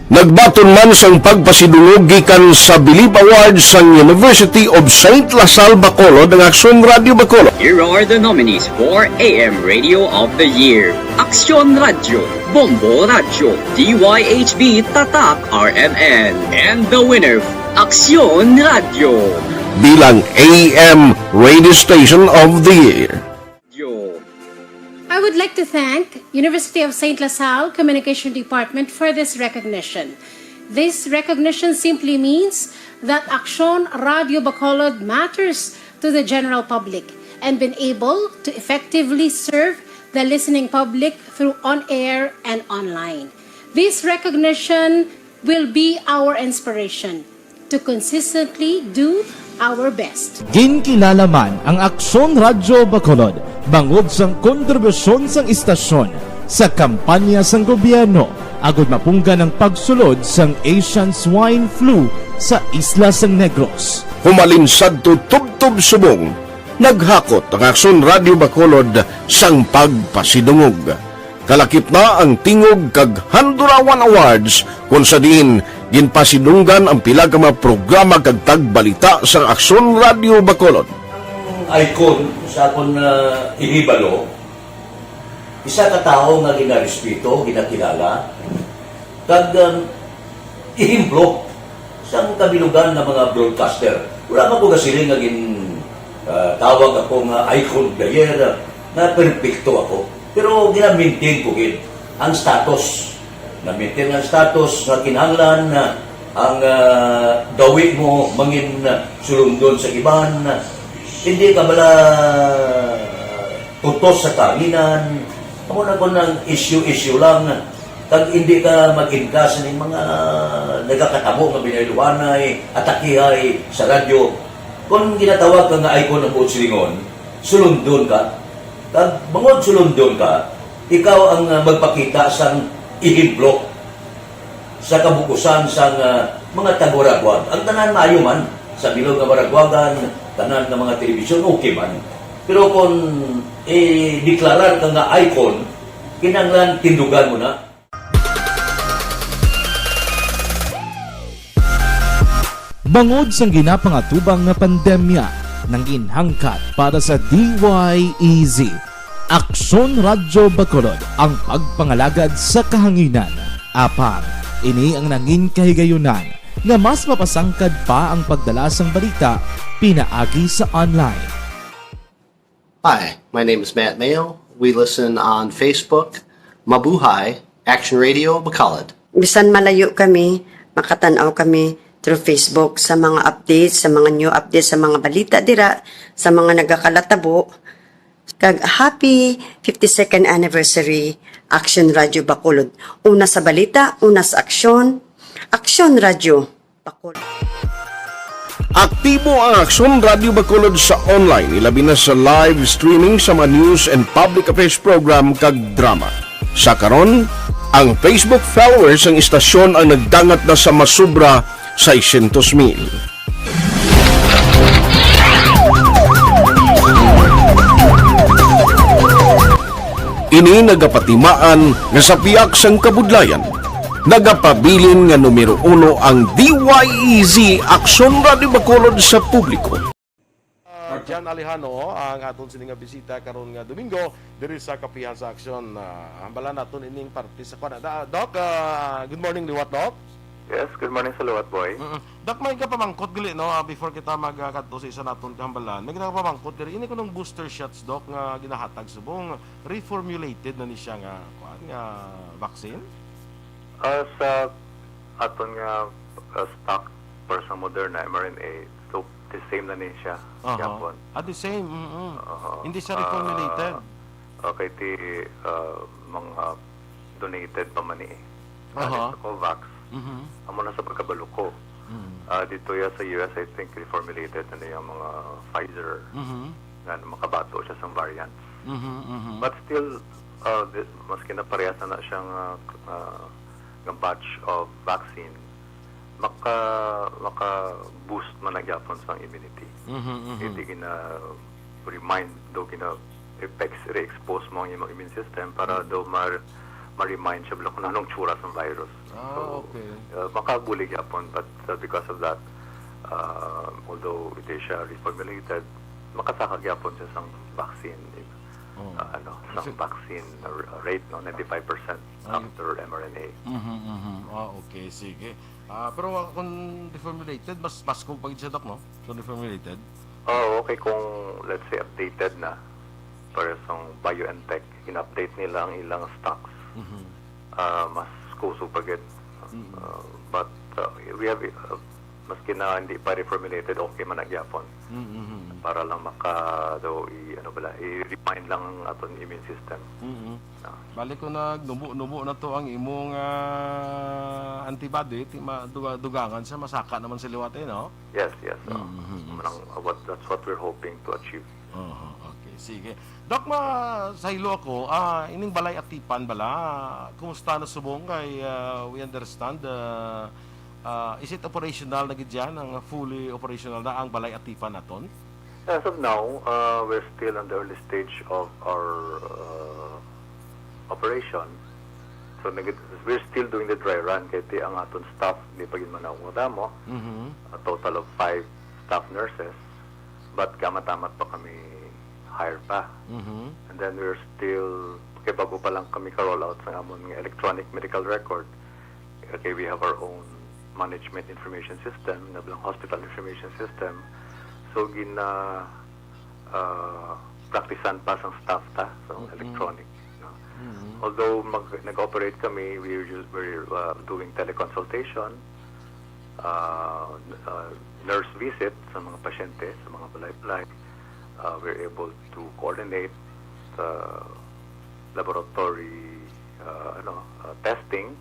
Nagbaton man sang pagpasidungog gikan sa Bilib Awards sang University of Saint La Salle Bacolod ang Aksyon Radio Bacolod. Here are the nominees for A M Radio of the Year: Aksyon Radyo, Bombo Radyo, D Y H B Tatak R M N, and the winner, Aksyon Radyo. Bilang A M Radio Station of the Year. I would like to thank University of Saint La Salle Communication Department for this recognition. This recognition simply means that Aksyon Radio Bacolod matters to the general public and been able to effectively serve the listening public through on-air and online. This recognition will be our inspiration to consistently do our best. Ginkilala man ang Aksyon Radyo Bacolod bangod sang kontribusyon sang istasyon sa kampanya sang gobyerno agud mapunggan ang pagsulod sang Asian Swine Flu sa isla sang Negros. Humalin sadto tubtob subong, naghakot ang Aksyon Radyo Bacolod sang pagpasidungog. Kalakip na ang Tingog kag Handurawan Awards, kon sa diin ginpasidunggan ang pila ka mga programa kag tagbalita sa Aksyon Radyo Bacolod. Ang icon sa akon, ah, ihibalo, isa ka tawo nga ginarespeto, ginakilala, kag, um, ehemplo sang kabilugan nga mga broadcaster. Wala man ko gasiling nga gin, ah, tawag ako nga icon of the year, ah, nga perpekto ako. Pero gina-maintain ko gid ang status. Na-maintain ang status nga kinahanglan na ang, ah, gawi mo mangin, ah, sulundon sa iban. Hindi ka bala tutos sa kahanginan. Amo na kon ang issue-issue lang. Kag hindi ka mag-inkas ning mga nagakatabo nga binayluhanay, atakihay sa radyo. Kon ginatawag ka nga icon ang buot silingon, sulundon ka. Kag bangod sulundon ka, ikaw ang, ah, magpakita sang ehemplo sa kabukusan sang, ah, mga taga-Waraguag. Ang tanan maayo man, sa bilog nga Waraguagan, tanan nga mga telebisyon, okay man. Pero kung i-deklarar ka nga icon, kinahanglan tindugan mo na. Bangod sang ginapangatubang nga pandemya, nangin hangkat para sa D Y E Z, Aksyon Radyo Bacolod ang pagpangalagad sa kahanginan. Apang, ini ang nangin kahigayunan nga mas mapasangkad pa ang pagdala sang balita pinaagi sa online. Hi, my name is Matt Mayo. We listen on Facebook. Mabuhay, Action Radio Bacolod. Bisan malayo kami, makatan-aw kami through Facebook sa mga updates, sa mga new updates, sa mga balita dira, sa mga nagakalatabo. Kag happy fifty-second anniversary, Action Radio Bacolod. Una sa balita, una sa aksyon, Action Radio Bacolod. Aktibo ang Aksyon Radyo Bacolod sa online, ilabi na sa live streaming sa mga news and public affairs program kag drama. Sa karon, ang Facebook followers sang istasyon ang nagdangat na sa masubra seiscientos mil. Ini nagapatimaan nga sa pihak sang kabudlayan, nagapabilin nga numero uno ang D Y E Z Aksyon Radyo Bacolod sa publiko. Ah, Jan Alejano ang aton sini nga bisita karon nga Domingo diri sa Kapihan sa Aksyon. Ah, hambalan naton ining parte sa kuan. Da-, Doc, ah, good morning liwat, Doc. Yes, good morning sa liwat, boy. Mm-mm. Doc, may kapamangkot gali, no, ah, before kita magkadto sa isa naton kahambalan. May kapamangkot gali, ini kunong booster shots, Doc, nga ginahatag subong reformulated na ni siya nga, kuan, nga vaccine? Ah, sa aton nga, ah, stock para sa Moderna, M R N A, so the same na ni siya, Aha. Yapon. Ah, the same, mm-mm. Aha. Hindi siya reformulated? Ah, okay, ti, ah, mga donated pa man ni eh. Aha. Galing sa COVAX, Mhm. amo na sa pagkabalo ko. Mm. Ah, dito ya sa U S, I think, reformulated na niya mga Pfizer Mhm. nga makabato siya sa variants. Mhm, mhm. But still, ah, di, maski na parehas na na siyang, ah, ah, nga batch of vaccine, maka, maka-boost man na gyapon sa immunity. Mhm, mhm. Hindi gina-remind, do gina-, ex-, re-expose mo ang imong immune system para Mhm. do mar-, ma-remind siya bala kung anong tsura sa virus. Ah, So, okay. uh, makabulig gyapon, but, uh, because of that, uh, although hindi siya reformulated, makasaka gyapon siya sang vaccine, Oh. uh, ano, sang Kasi vaccine r-, rate, no, ninety-five percent Ay. after M R N A. Mhm, mhm. Ah, okay, sige. Ah, pero wa-, kung reformulated, mas pasko pa gid siya, Doc, no? Kung reformulated? Oh, okay, kung, let's say, updated na, para sa BioNTech, in-update nila ang ilang stocks. Mhm. Ah, mas kusog pa gid. Mm. Ah, but, ah, we have, ah, maski na hindi pa reformulated, okay man na gyapon. Mm, mhm. Para lang maka, daw, i-, ano bala, i-remind lang ang aton immune system. Mm. Ah. Balik ko nagnubo-nubo na to ang imong, ah, antibody, ti ma-, duga-, dugangan siya, masaka naman sa liwat, eh, no? Yes, yes, oh. Mm, mhm, yes. Manang, uh, what, that's what we're hoping to achieve. Oho, okay. Sige. Doc, ma-, sa hilo ako, ah, ining Balay Atipan bala, kumusta na subong kay, ah, we understand, ah, ah, is it operational na gid yan? Ang fully operational na ang Balay Atipan naton? As of now, uh, we're still on the early stage of our, uh, operation. So, nag-, we're still doing the dry run kay ti ang aton staff, di pa gid man ako damo. Mhm. A total of five staff nurses, but kamat-amat pa kami hire pa. Mhm. And then we're still, kay bago pa lang kami ka-roll out sa amon nga electronic medical record. Okay, we have our own management information system, na bilang hospital information system. So, gina, ah, practicean pa sang staff ta, sa Mm-mm. electronic, no? Mm-mm. Although mag-, nag-operate kami, we're ju-, we're, uh, doing teleconsultation, uh, uh, nurse visit sa mga pasyente, sa mga balay-balay. Uh, we're able to coordinate, uh, laboratory, uh, ano, uh, testing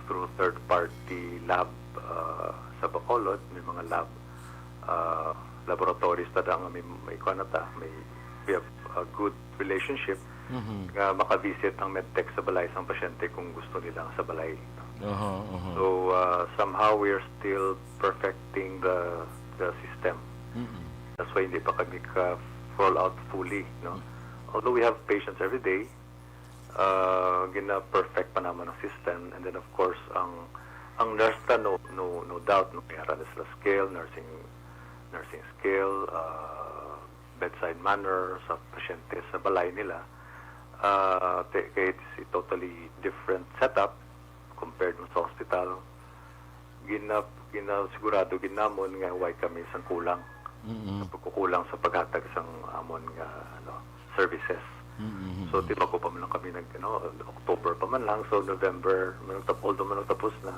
through third-party lab, uh, sa Bacolod. May mga lab, uh, laboratories ta da nga may, may kuwan na ta, may, we have a good relationship Mhm. nga maka-visit ang medtech sa balay sang pasyente kung gusto nila sa balay. Aha, aha. So, uh, somehow we are still perfecting the, the system. Mm-mm. That's why hindi pa kami ka-roll out fully, no? Mm. Although we have patients every day, uh, gina-perfect pa naman ang system. And then, of course, ang, ang nurse ta, no, no, no doubt, no, may ara na sila skill, nursing, nursing skill, uh, bedside manner sa pasyente sa balay nila. Ah, te-, kay it's a totally different setup compared mo sa hospital. Gina-, ginasigurado gid namon nga way kami sang kulang, Mm-mm. sa pagkukulang sa paghatag sang amon nga, ano, services. Mm-mm. So, di ba ko pa man lang kami nag, ano, October pa man lang, so November, man lang tap-, although man lang tapos na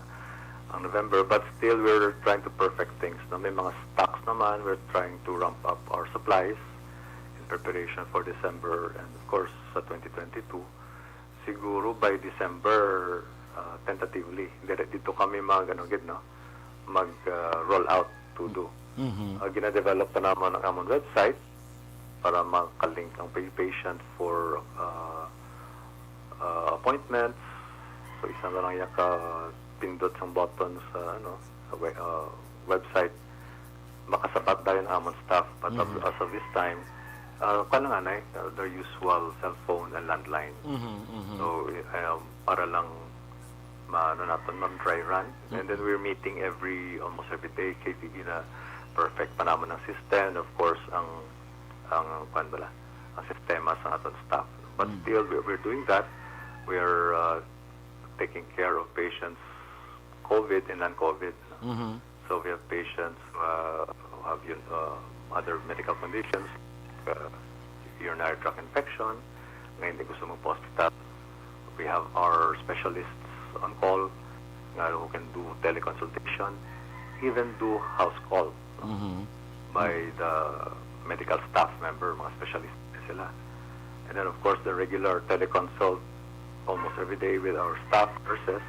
ang November, but still we're trying to perfect things, no? May mga stocks naman, we're trying to ramp up our supplies in preparation for December and, of course, sa twenty twenty-two. Siguro by December, ah, tentatively, dire dito kami mag, ano, gid, no? Mag, ah, roll out todo. Mhm. Ah, gina-develop pa namon ang amon website para makalink ang pa-, patient for, ah, ah, appointments. So, isa na lang iya ka pindot sang button sa, ano, sa we-, ah, website, makasabat dayon ang amon staff. But of- Mhm. as of this time, ah, kuwan lang anay, ah, their usual cellphone and landline. Mhm, mhm. So, um, para lang ma-, ano naton, mag-dry run. And then we're meeting every, almost every day, kay sige na perfect pa namon ang system. And of course, ang, ang, kuwan bala, ang sistema sa aton staff. But Mm. still, we- we're doing that. We're, uh, taking care of patients, COVID and non-COVID. Mhm. So we have patients, uh, who have, uh, other medical conditions, uh, urinary tract infection, nga hindi gusto magpa-hospital. We have our specialists on call, nga who can do teleconsultation, even do house call Mhm. by the medical staff member, mga specialist sila. And then, of course, the regular teleconsult almost every day with our staff nurses,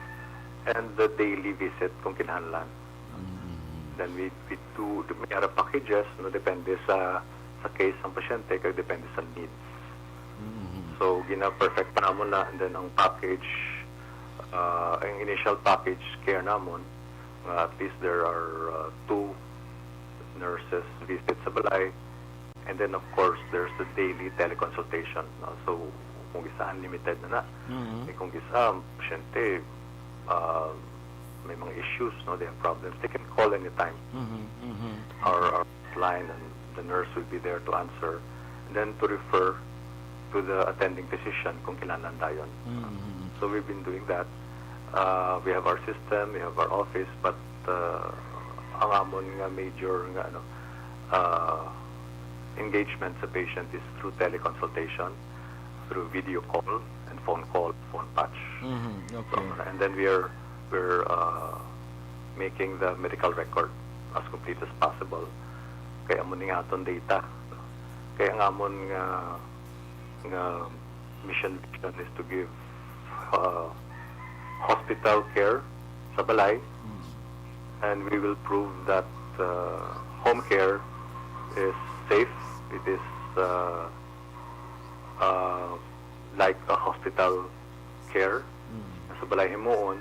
and the daily visit kung kinahanglan. Mhm. Then we, we do, may ara packages, no, depende sa, sa case ng pasyente, kag depende sa needs. Mhm. So, gina-perfect pa namon na, and then ang package, uh, ang initial package care namon, nga at least there are, uh, two nurses visit sa balay, and then of course, there's the daily teleconsultation, no? So, kung isa unlimited na na, Mhm. eh, kung isa, pasyente, uh, may mga issues, no? They have problems. They can call anytime. Mhm. Mhm. Our, our line, and the nurse will be there to answer, and then to refer to the attending physician kung kinahanglan dayon. Mhm. So we've been doing that. Uh, we have our system, we have our office, but, uh, ang amon nga major nga, ano, uh, engagement sa patient is through teleconsultation, through video call and phone call, phone patch. Mhm. So, Okay. and then we are, we're, uh, making the medical record as complete as possible. Kay amo ni nga aton data. Kay ang amon nga, nga mission, vision is to give, uh, hospital care sa balay, Mm. and we will prove that, uh, home care is safe. It is, uh, uh, like a hospital care Mm. sa balay himuon,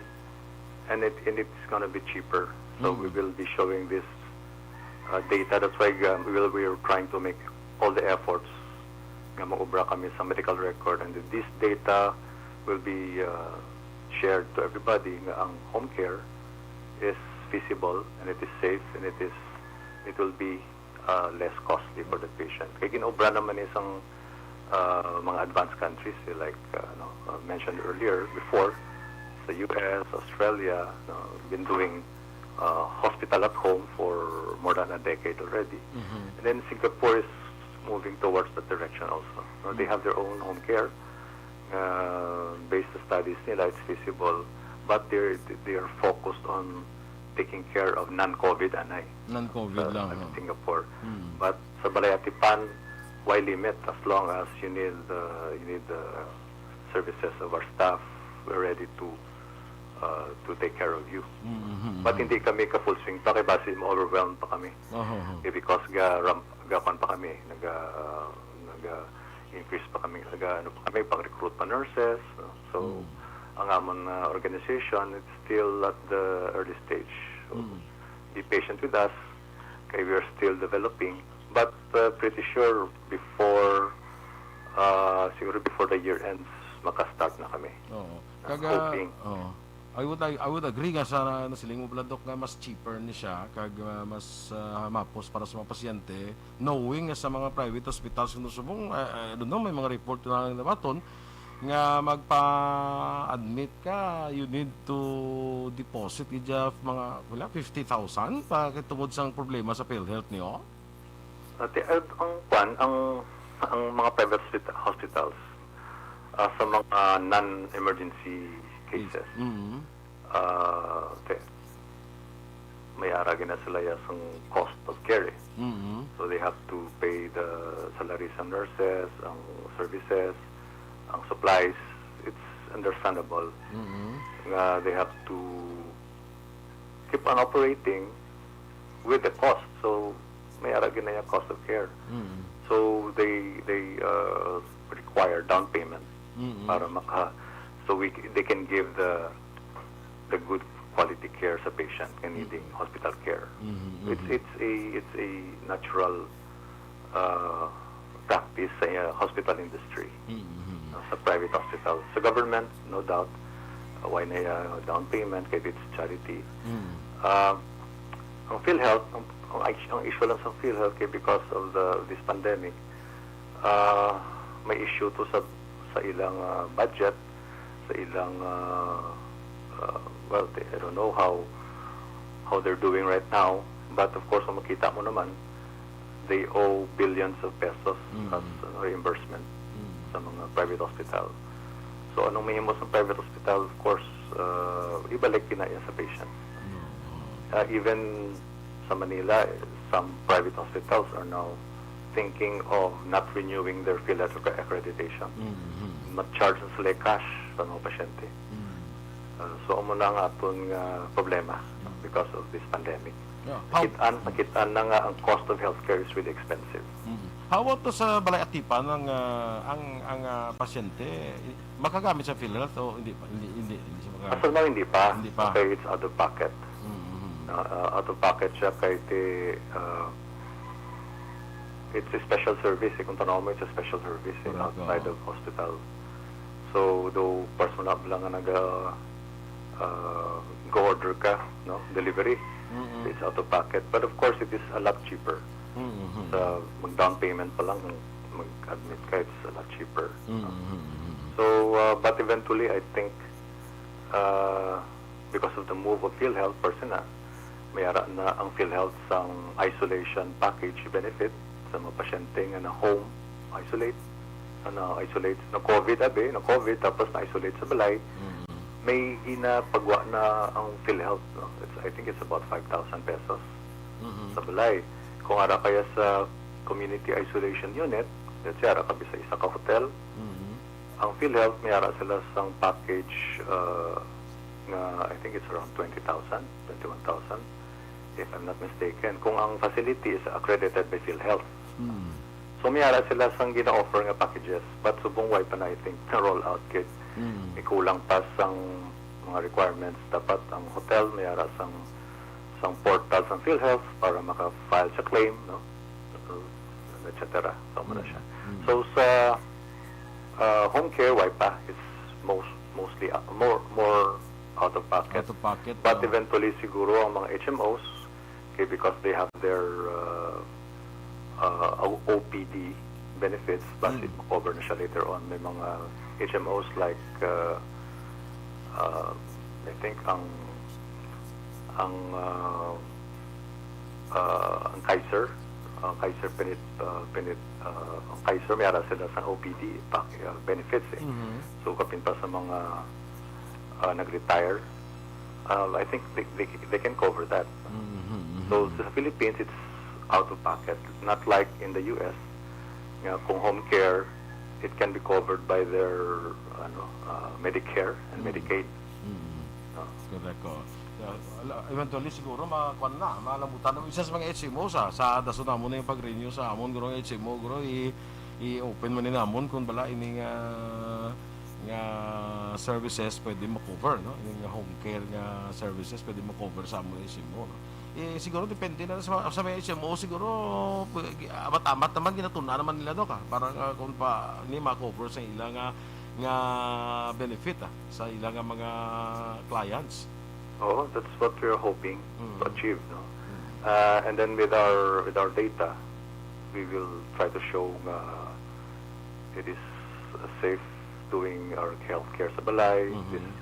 and it, and it's gonna be cheaper. So Mm. we will be showing this, uh, data. That's why, um, we will, we are trying to make all the efforts nga mag-obra kami sa medical record, and this data will be, uh, shared to everybody nga ang home care is feasible, and it is safe, and it is, it will be, uh, less costly for the patient. Kay gin-obra naman ni sang, uh, mga advanced countries, eh, like, uh, ano, uh, mentioned earlier, before, sa U S, Australia, no, been doing, uh, hospital at home for more than a decade already. Mhm. And then Singapore is moving towards that direction also. No, they have their own home care. Uh, based sa studies nila, it's feasible. But they're, they are focused on taking care of non-COVID, anay. Non-COVID Sa, lang, sa oh. Singapore. Mm. But sa Balay Atipan, why limit? As long as you need, uh, you need the services of our staff, we're ready to, uh, to take care of you. Mhm. But hindi kami ka full swing pa, kay basi ma-overwhelm pa kami. Oho, oho. Eh, because ga ramp, ga kwan pa kami, naga, naga increase pa kami, naga, ano pa kami, pag-recruit pa nurses, no? So, Mm. ang amon, uh, organization, it's still at the early stage. So, Mm. be patient with us, kay we are still developing. But, uh, pretty sure before, uh, siguro before the year ends, maka-start na kami. Oo. I'm Kaga, hoping. Oo. I would, I, I would agree nga sa nasiling mo, Blandok, nga mas cheaper ni siya, kag, uh, mas, uh, mapos para sa mga pasyente, knowing nga sa mga private hospitals kuno subong, uh, I don't know, may mga report na nabaton nga magpa-admit ka, you need to deposit gid siya mga, wala, fifty thousand pa kay tungod sang problema sa PhilHealth niyo. Ate, uh, ang kwan, ang, ang mga private hospita-, hospitals, uh, sa mga non-emergency cases, Mhm. uh, te, may ara gina sila ya sang cost of care, eh. Mhm. So they have to pay the salaries ng nurses, ang services, ang supplies. It's understandable Mhm. nga they have to keep on operating, with the cost. So, may ara ginaya cost of care. Mm. So, they they uh, require down payment Mm-mm. para maka so we c- they can give the the good quality care sa patient nga needing hospital care. Mhm, It's mhm. it's a it's a natural uh, practice sa uh, hospital industry, Mhm. uh, sa private hospital. Sa government, no doubt, uh, why na uh, down payment kay it's charity. Mm. Uh, ang PhilHealth, ang, ang, ang issue lang sa PhilHealth kay because of the this pandemic, uh, may issue to sa sa ilang uh, budget, sa ilang uh, uh, well, they, I don't know how how they're doing right now, but of course, kung makita mo naman, they owe billions of pesos Mm. as uh, reimbursement Mm. sa mga private hospital. So, anong mahimo sa private hospital? Of course, uh, ibalik kinaya sa patient. No. Uh, even sa Manila, some private hospitals are now thinking of not renewing their PhilHealth accreditation. Mhm. Mag-charge na sila cash sa mga pasyente. Mm. Uh, so, amo na ang aton nga problema because of this pandemic. Yeah. How, Nakit-an, nakit-an na nga ang cost of healthcare is really expensive. Mm. How about to sa Balay Atipan ang ah, ang ang ah, pasyente i- makagamit sa PhilHealth o hindi pa hindi hindi hindi siya As makagamit? of now, hindi pa. Hindi pa. Kay it's out of pocket. Mm. Uh, uh, out of pocket siya kay ti, uh, it's a special service. Eh, kung tanaw mo, it's a special service eh, Correct, outside oo. of hospital. So, though personal lang nga naga uh, go order ka, no, delivery, Mm-mm. it's out of pocket. But of course, it is a lot cheaper. Mm-hmm. Sa mag-down payment pa lang, mag-admit ka, it's a lot cheaper. Mm-hmm. So, uh, but eventually, I think, uh, because of the move of PhilHealth, person na, may ara na ang PhilHealth sang isolation package benefit sa mga pasyente nga na home isolate, na isolate, na COVID, abi, na COVID, tapos na isolate sa balay. Mm-hmm. May ginapagwa na ang PhilHealth, no? It's, I think it's about five thousand pesos Mm-hmm. sa balay. Kung ara kaya sa community isolation unit, let's say, ara ka sa isa ka hotel, Mm-hmm. ang PhilHealth may ara sila sang package uh, nga I think it's around twenty thousand, twenty-one thousand, if I'm not mistaken. Kung ang facility is accredited by PhilHealth. Mm. So may ara sila sang gina-offer nga packages, but subong way pa na I think na roll out kay Mm. may kulang pa sang mga requirements. Dapat ang hotel may ara sang sang portal sang PhilHealth para maka-file sa claim, no? Et cetera. So, muna siya. Mm. So, sa uh, home care, why pa? It's most, mostly uh, more more out of pocket. Out of pocket. But no? Eventually, siguro, ang mga H M Os, okay, because they have their uh, uh, O P D benefits, but Mm. it cover na siya later on. May mga H M Os like, uh, uh, I think, ang ang uh, uh, ang Kaiser, uh, Kaiser Pinit, uh, Pinit, uh, ang Kaiser may ara sila sa O P D pack, uh, benefits eh. Mhm. So kapin pa sa mga uh, nag-retire, uh, I think they, they, they can cover that. Mhm, mhm. So sa Philippines, it's out of pocket. Not like in the U S, nga kung home care, it can be covered by their ano, uh, Medicare and Mm. Medicaid. Mhm. No? Correct ko. Eventually siguro makuan na, malamutan na isa sa mga H M O sa sa dason namon yung pag-renew sa amon guro H M O guro i i-open man ni namon kung bala ini nga nga services pwede ma-cover, no? Ini nga home care nga services pwede ma-cover sa amon H M O, no? Eh, siguro depende na sa, sa mga H M O siguro amat-amat naman ginatuna naman nila do ka para uh, kung pa ni ma-cover sa ila nga nga benefit ah, sa ila nga mga clients. Oh, that's what we're hoping Mm. to achieve, no? Uh, and then with our with our data, we will try to show nga it is uh, safe doing our healthcare sa balay. Mhm. It is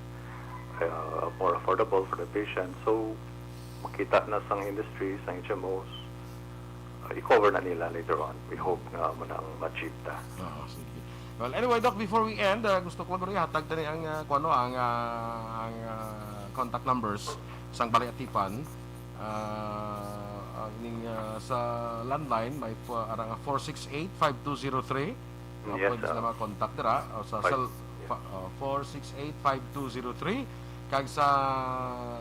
uh, more affordable for the patient. So makita na sang industry, sang H M Os, uh, i-cover na nila later on. We hope nga mo nang ma-achieve ta. Oo, sige. Well, anyway, Doc, before we end, uh, gusto ko lang ihatag tani ang uh, kung ano ang uh, ang uh, contact numbers sang Balay Atipan. Uh, ang ning uh, sa landline may uh, arang four six eight, five two zero three. Uh, Yes, pwede sir. Sila ma-contact dira o sa Five- cell, fa- uh, four six eight, five two zero three. Kag sa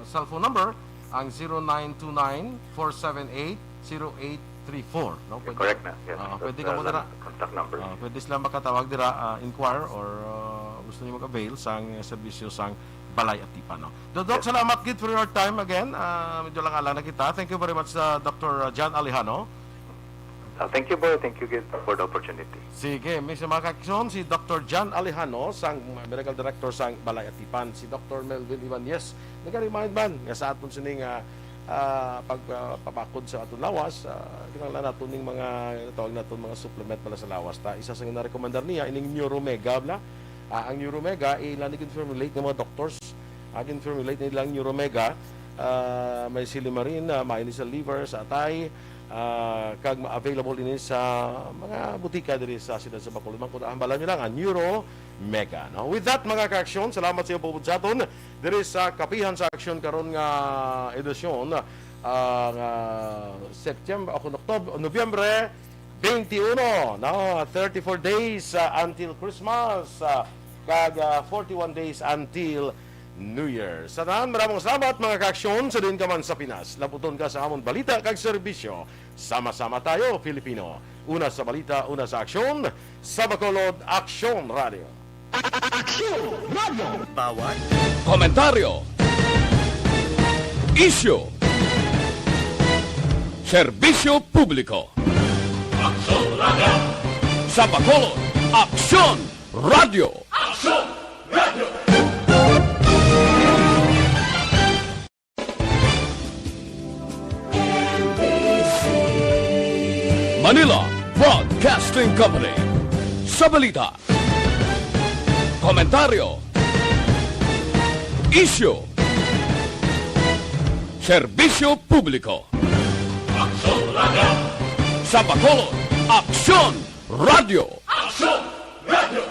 cellphone number ang zero nine two nine, four seven eight, zero eight three four, no? Pwede, Correct na. Yes, ah, that's pwede the kamo dira, contact number. Ah, pwede sila makatawag dira, ah, inquire or, ah, gusto niyo mag-avail sang serbisyo sang Balay Atipan, no? Doc, Doc, Yes. salamat gid for your time again. Ah, medyo lang alang na kita. Thank you very much sa Doctor John Alejano. Ah, thank you, boy. Thank you, Gil, for the opportunity. Sige, may sa mga kaaksyon, si Doctor John Alejano, sang medical director sang Balay Atipan, si Doctor Melvin Ibanez. Nag-remind man nga sa aton sining, ah, ah, pag, ah, pabakod sa aton lawas, ah, kinahanglan naton ning mga, tawag naton, mga supplement pala sa lawas. Ta, isa sa ginarekomendar niya, ining Neuromega, bla. Ah, ang Neuromega, ila ni gin-formulate ng mga doctors. Ah, gin-formulate nila ang Neuromega. Ah, may silymarin, ah, may sa liver, sa atay, ah, kag ma-available ini sa mga butika diri sa siyudad sa Bacolod. Man, kung hambalan nyo lang, ang Neuro Mega, no? With that, mga kaaksyon, salamat sa iyo, pupod sa aton diri sa Kapihan sa Aksyon karon nga edisyon, ah, nga September, o kung October, Nobyembre twenty-one, no? Thirty-four days, ah, until Christmas, ah, kag, ah, forty-one days until New Year. Sa tanan, maraming salamat, mga kaaksyon, sa diin ka man sa Pinas. Laputon ka sa amon balita kag serbisyo. Sama-sama tayo, Filipino. Una sa balita, una sa aksyon, sa Bacolod Aksyon Radio. Aksyon Radio. Bawat komentaryo, isyu, serbisyo publiko. Aksyon Radio. Sa Bacolod, Aksyon Radio. Aksyon Radio. Manila Broadcasting Company. Sa balita, komentaryo, isyu, serbisyo publiko. Aksyon Radio. Sa Bacolod, Aksyon Radio. Aksyon Radio.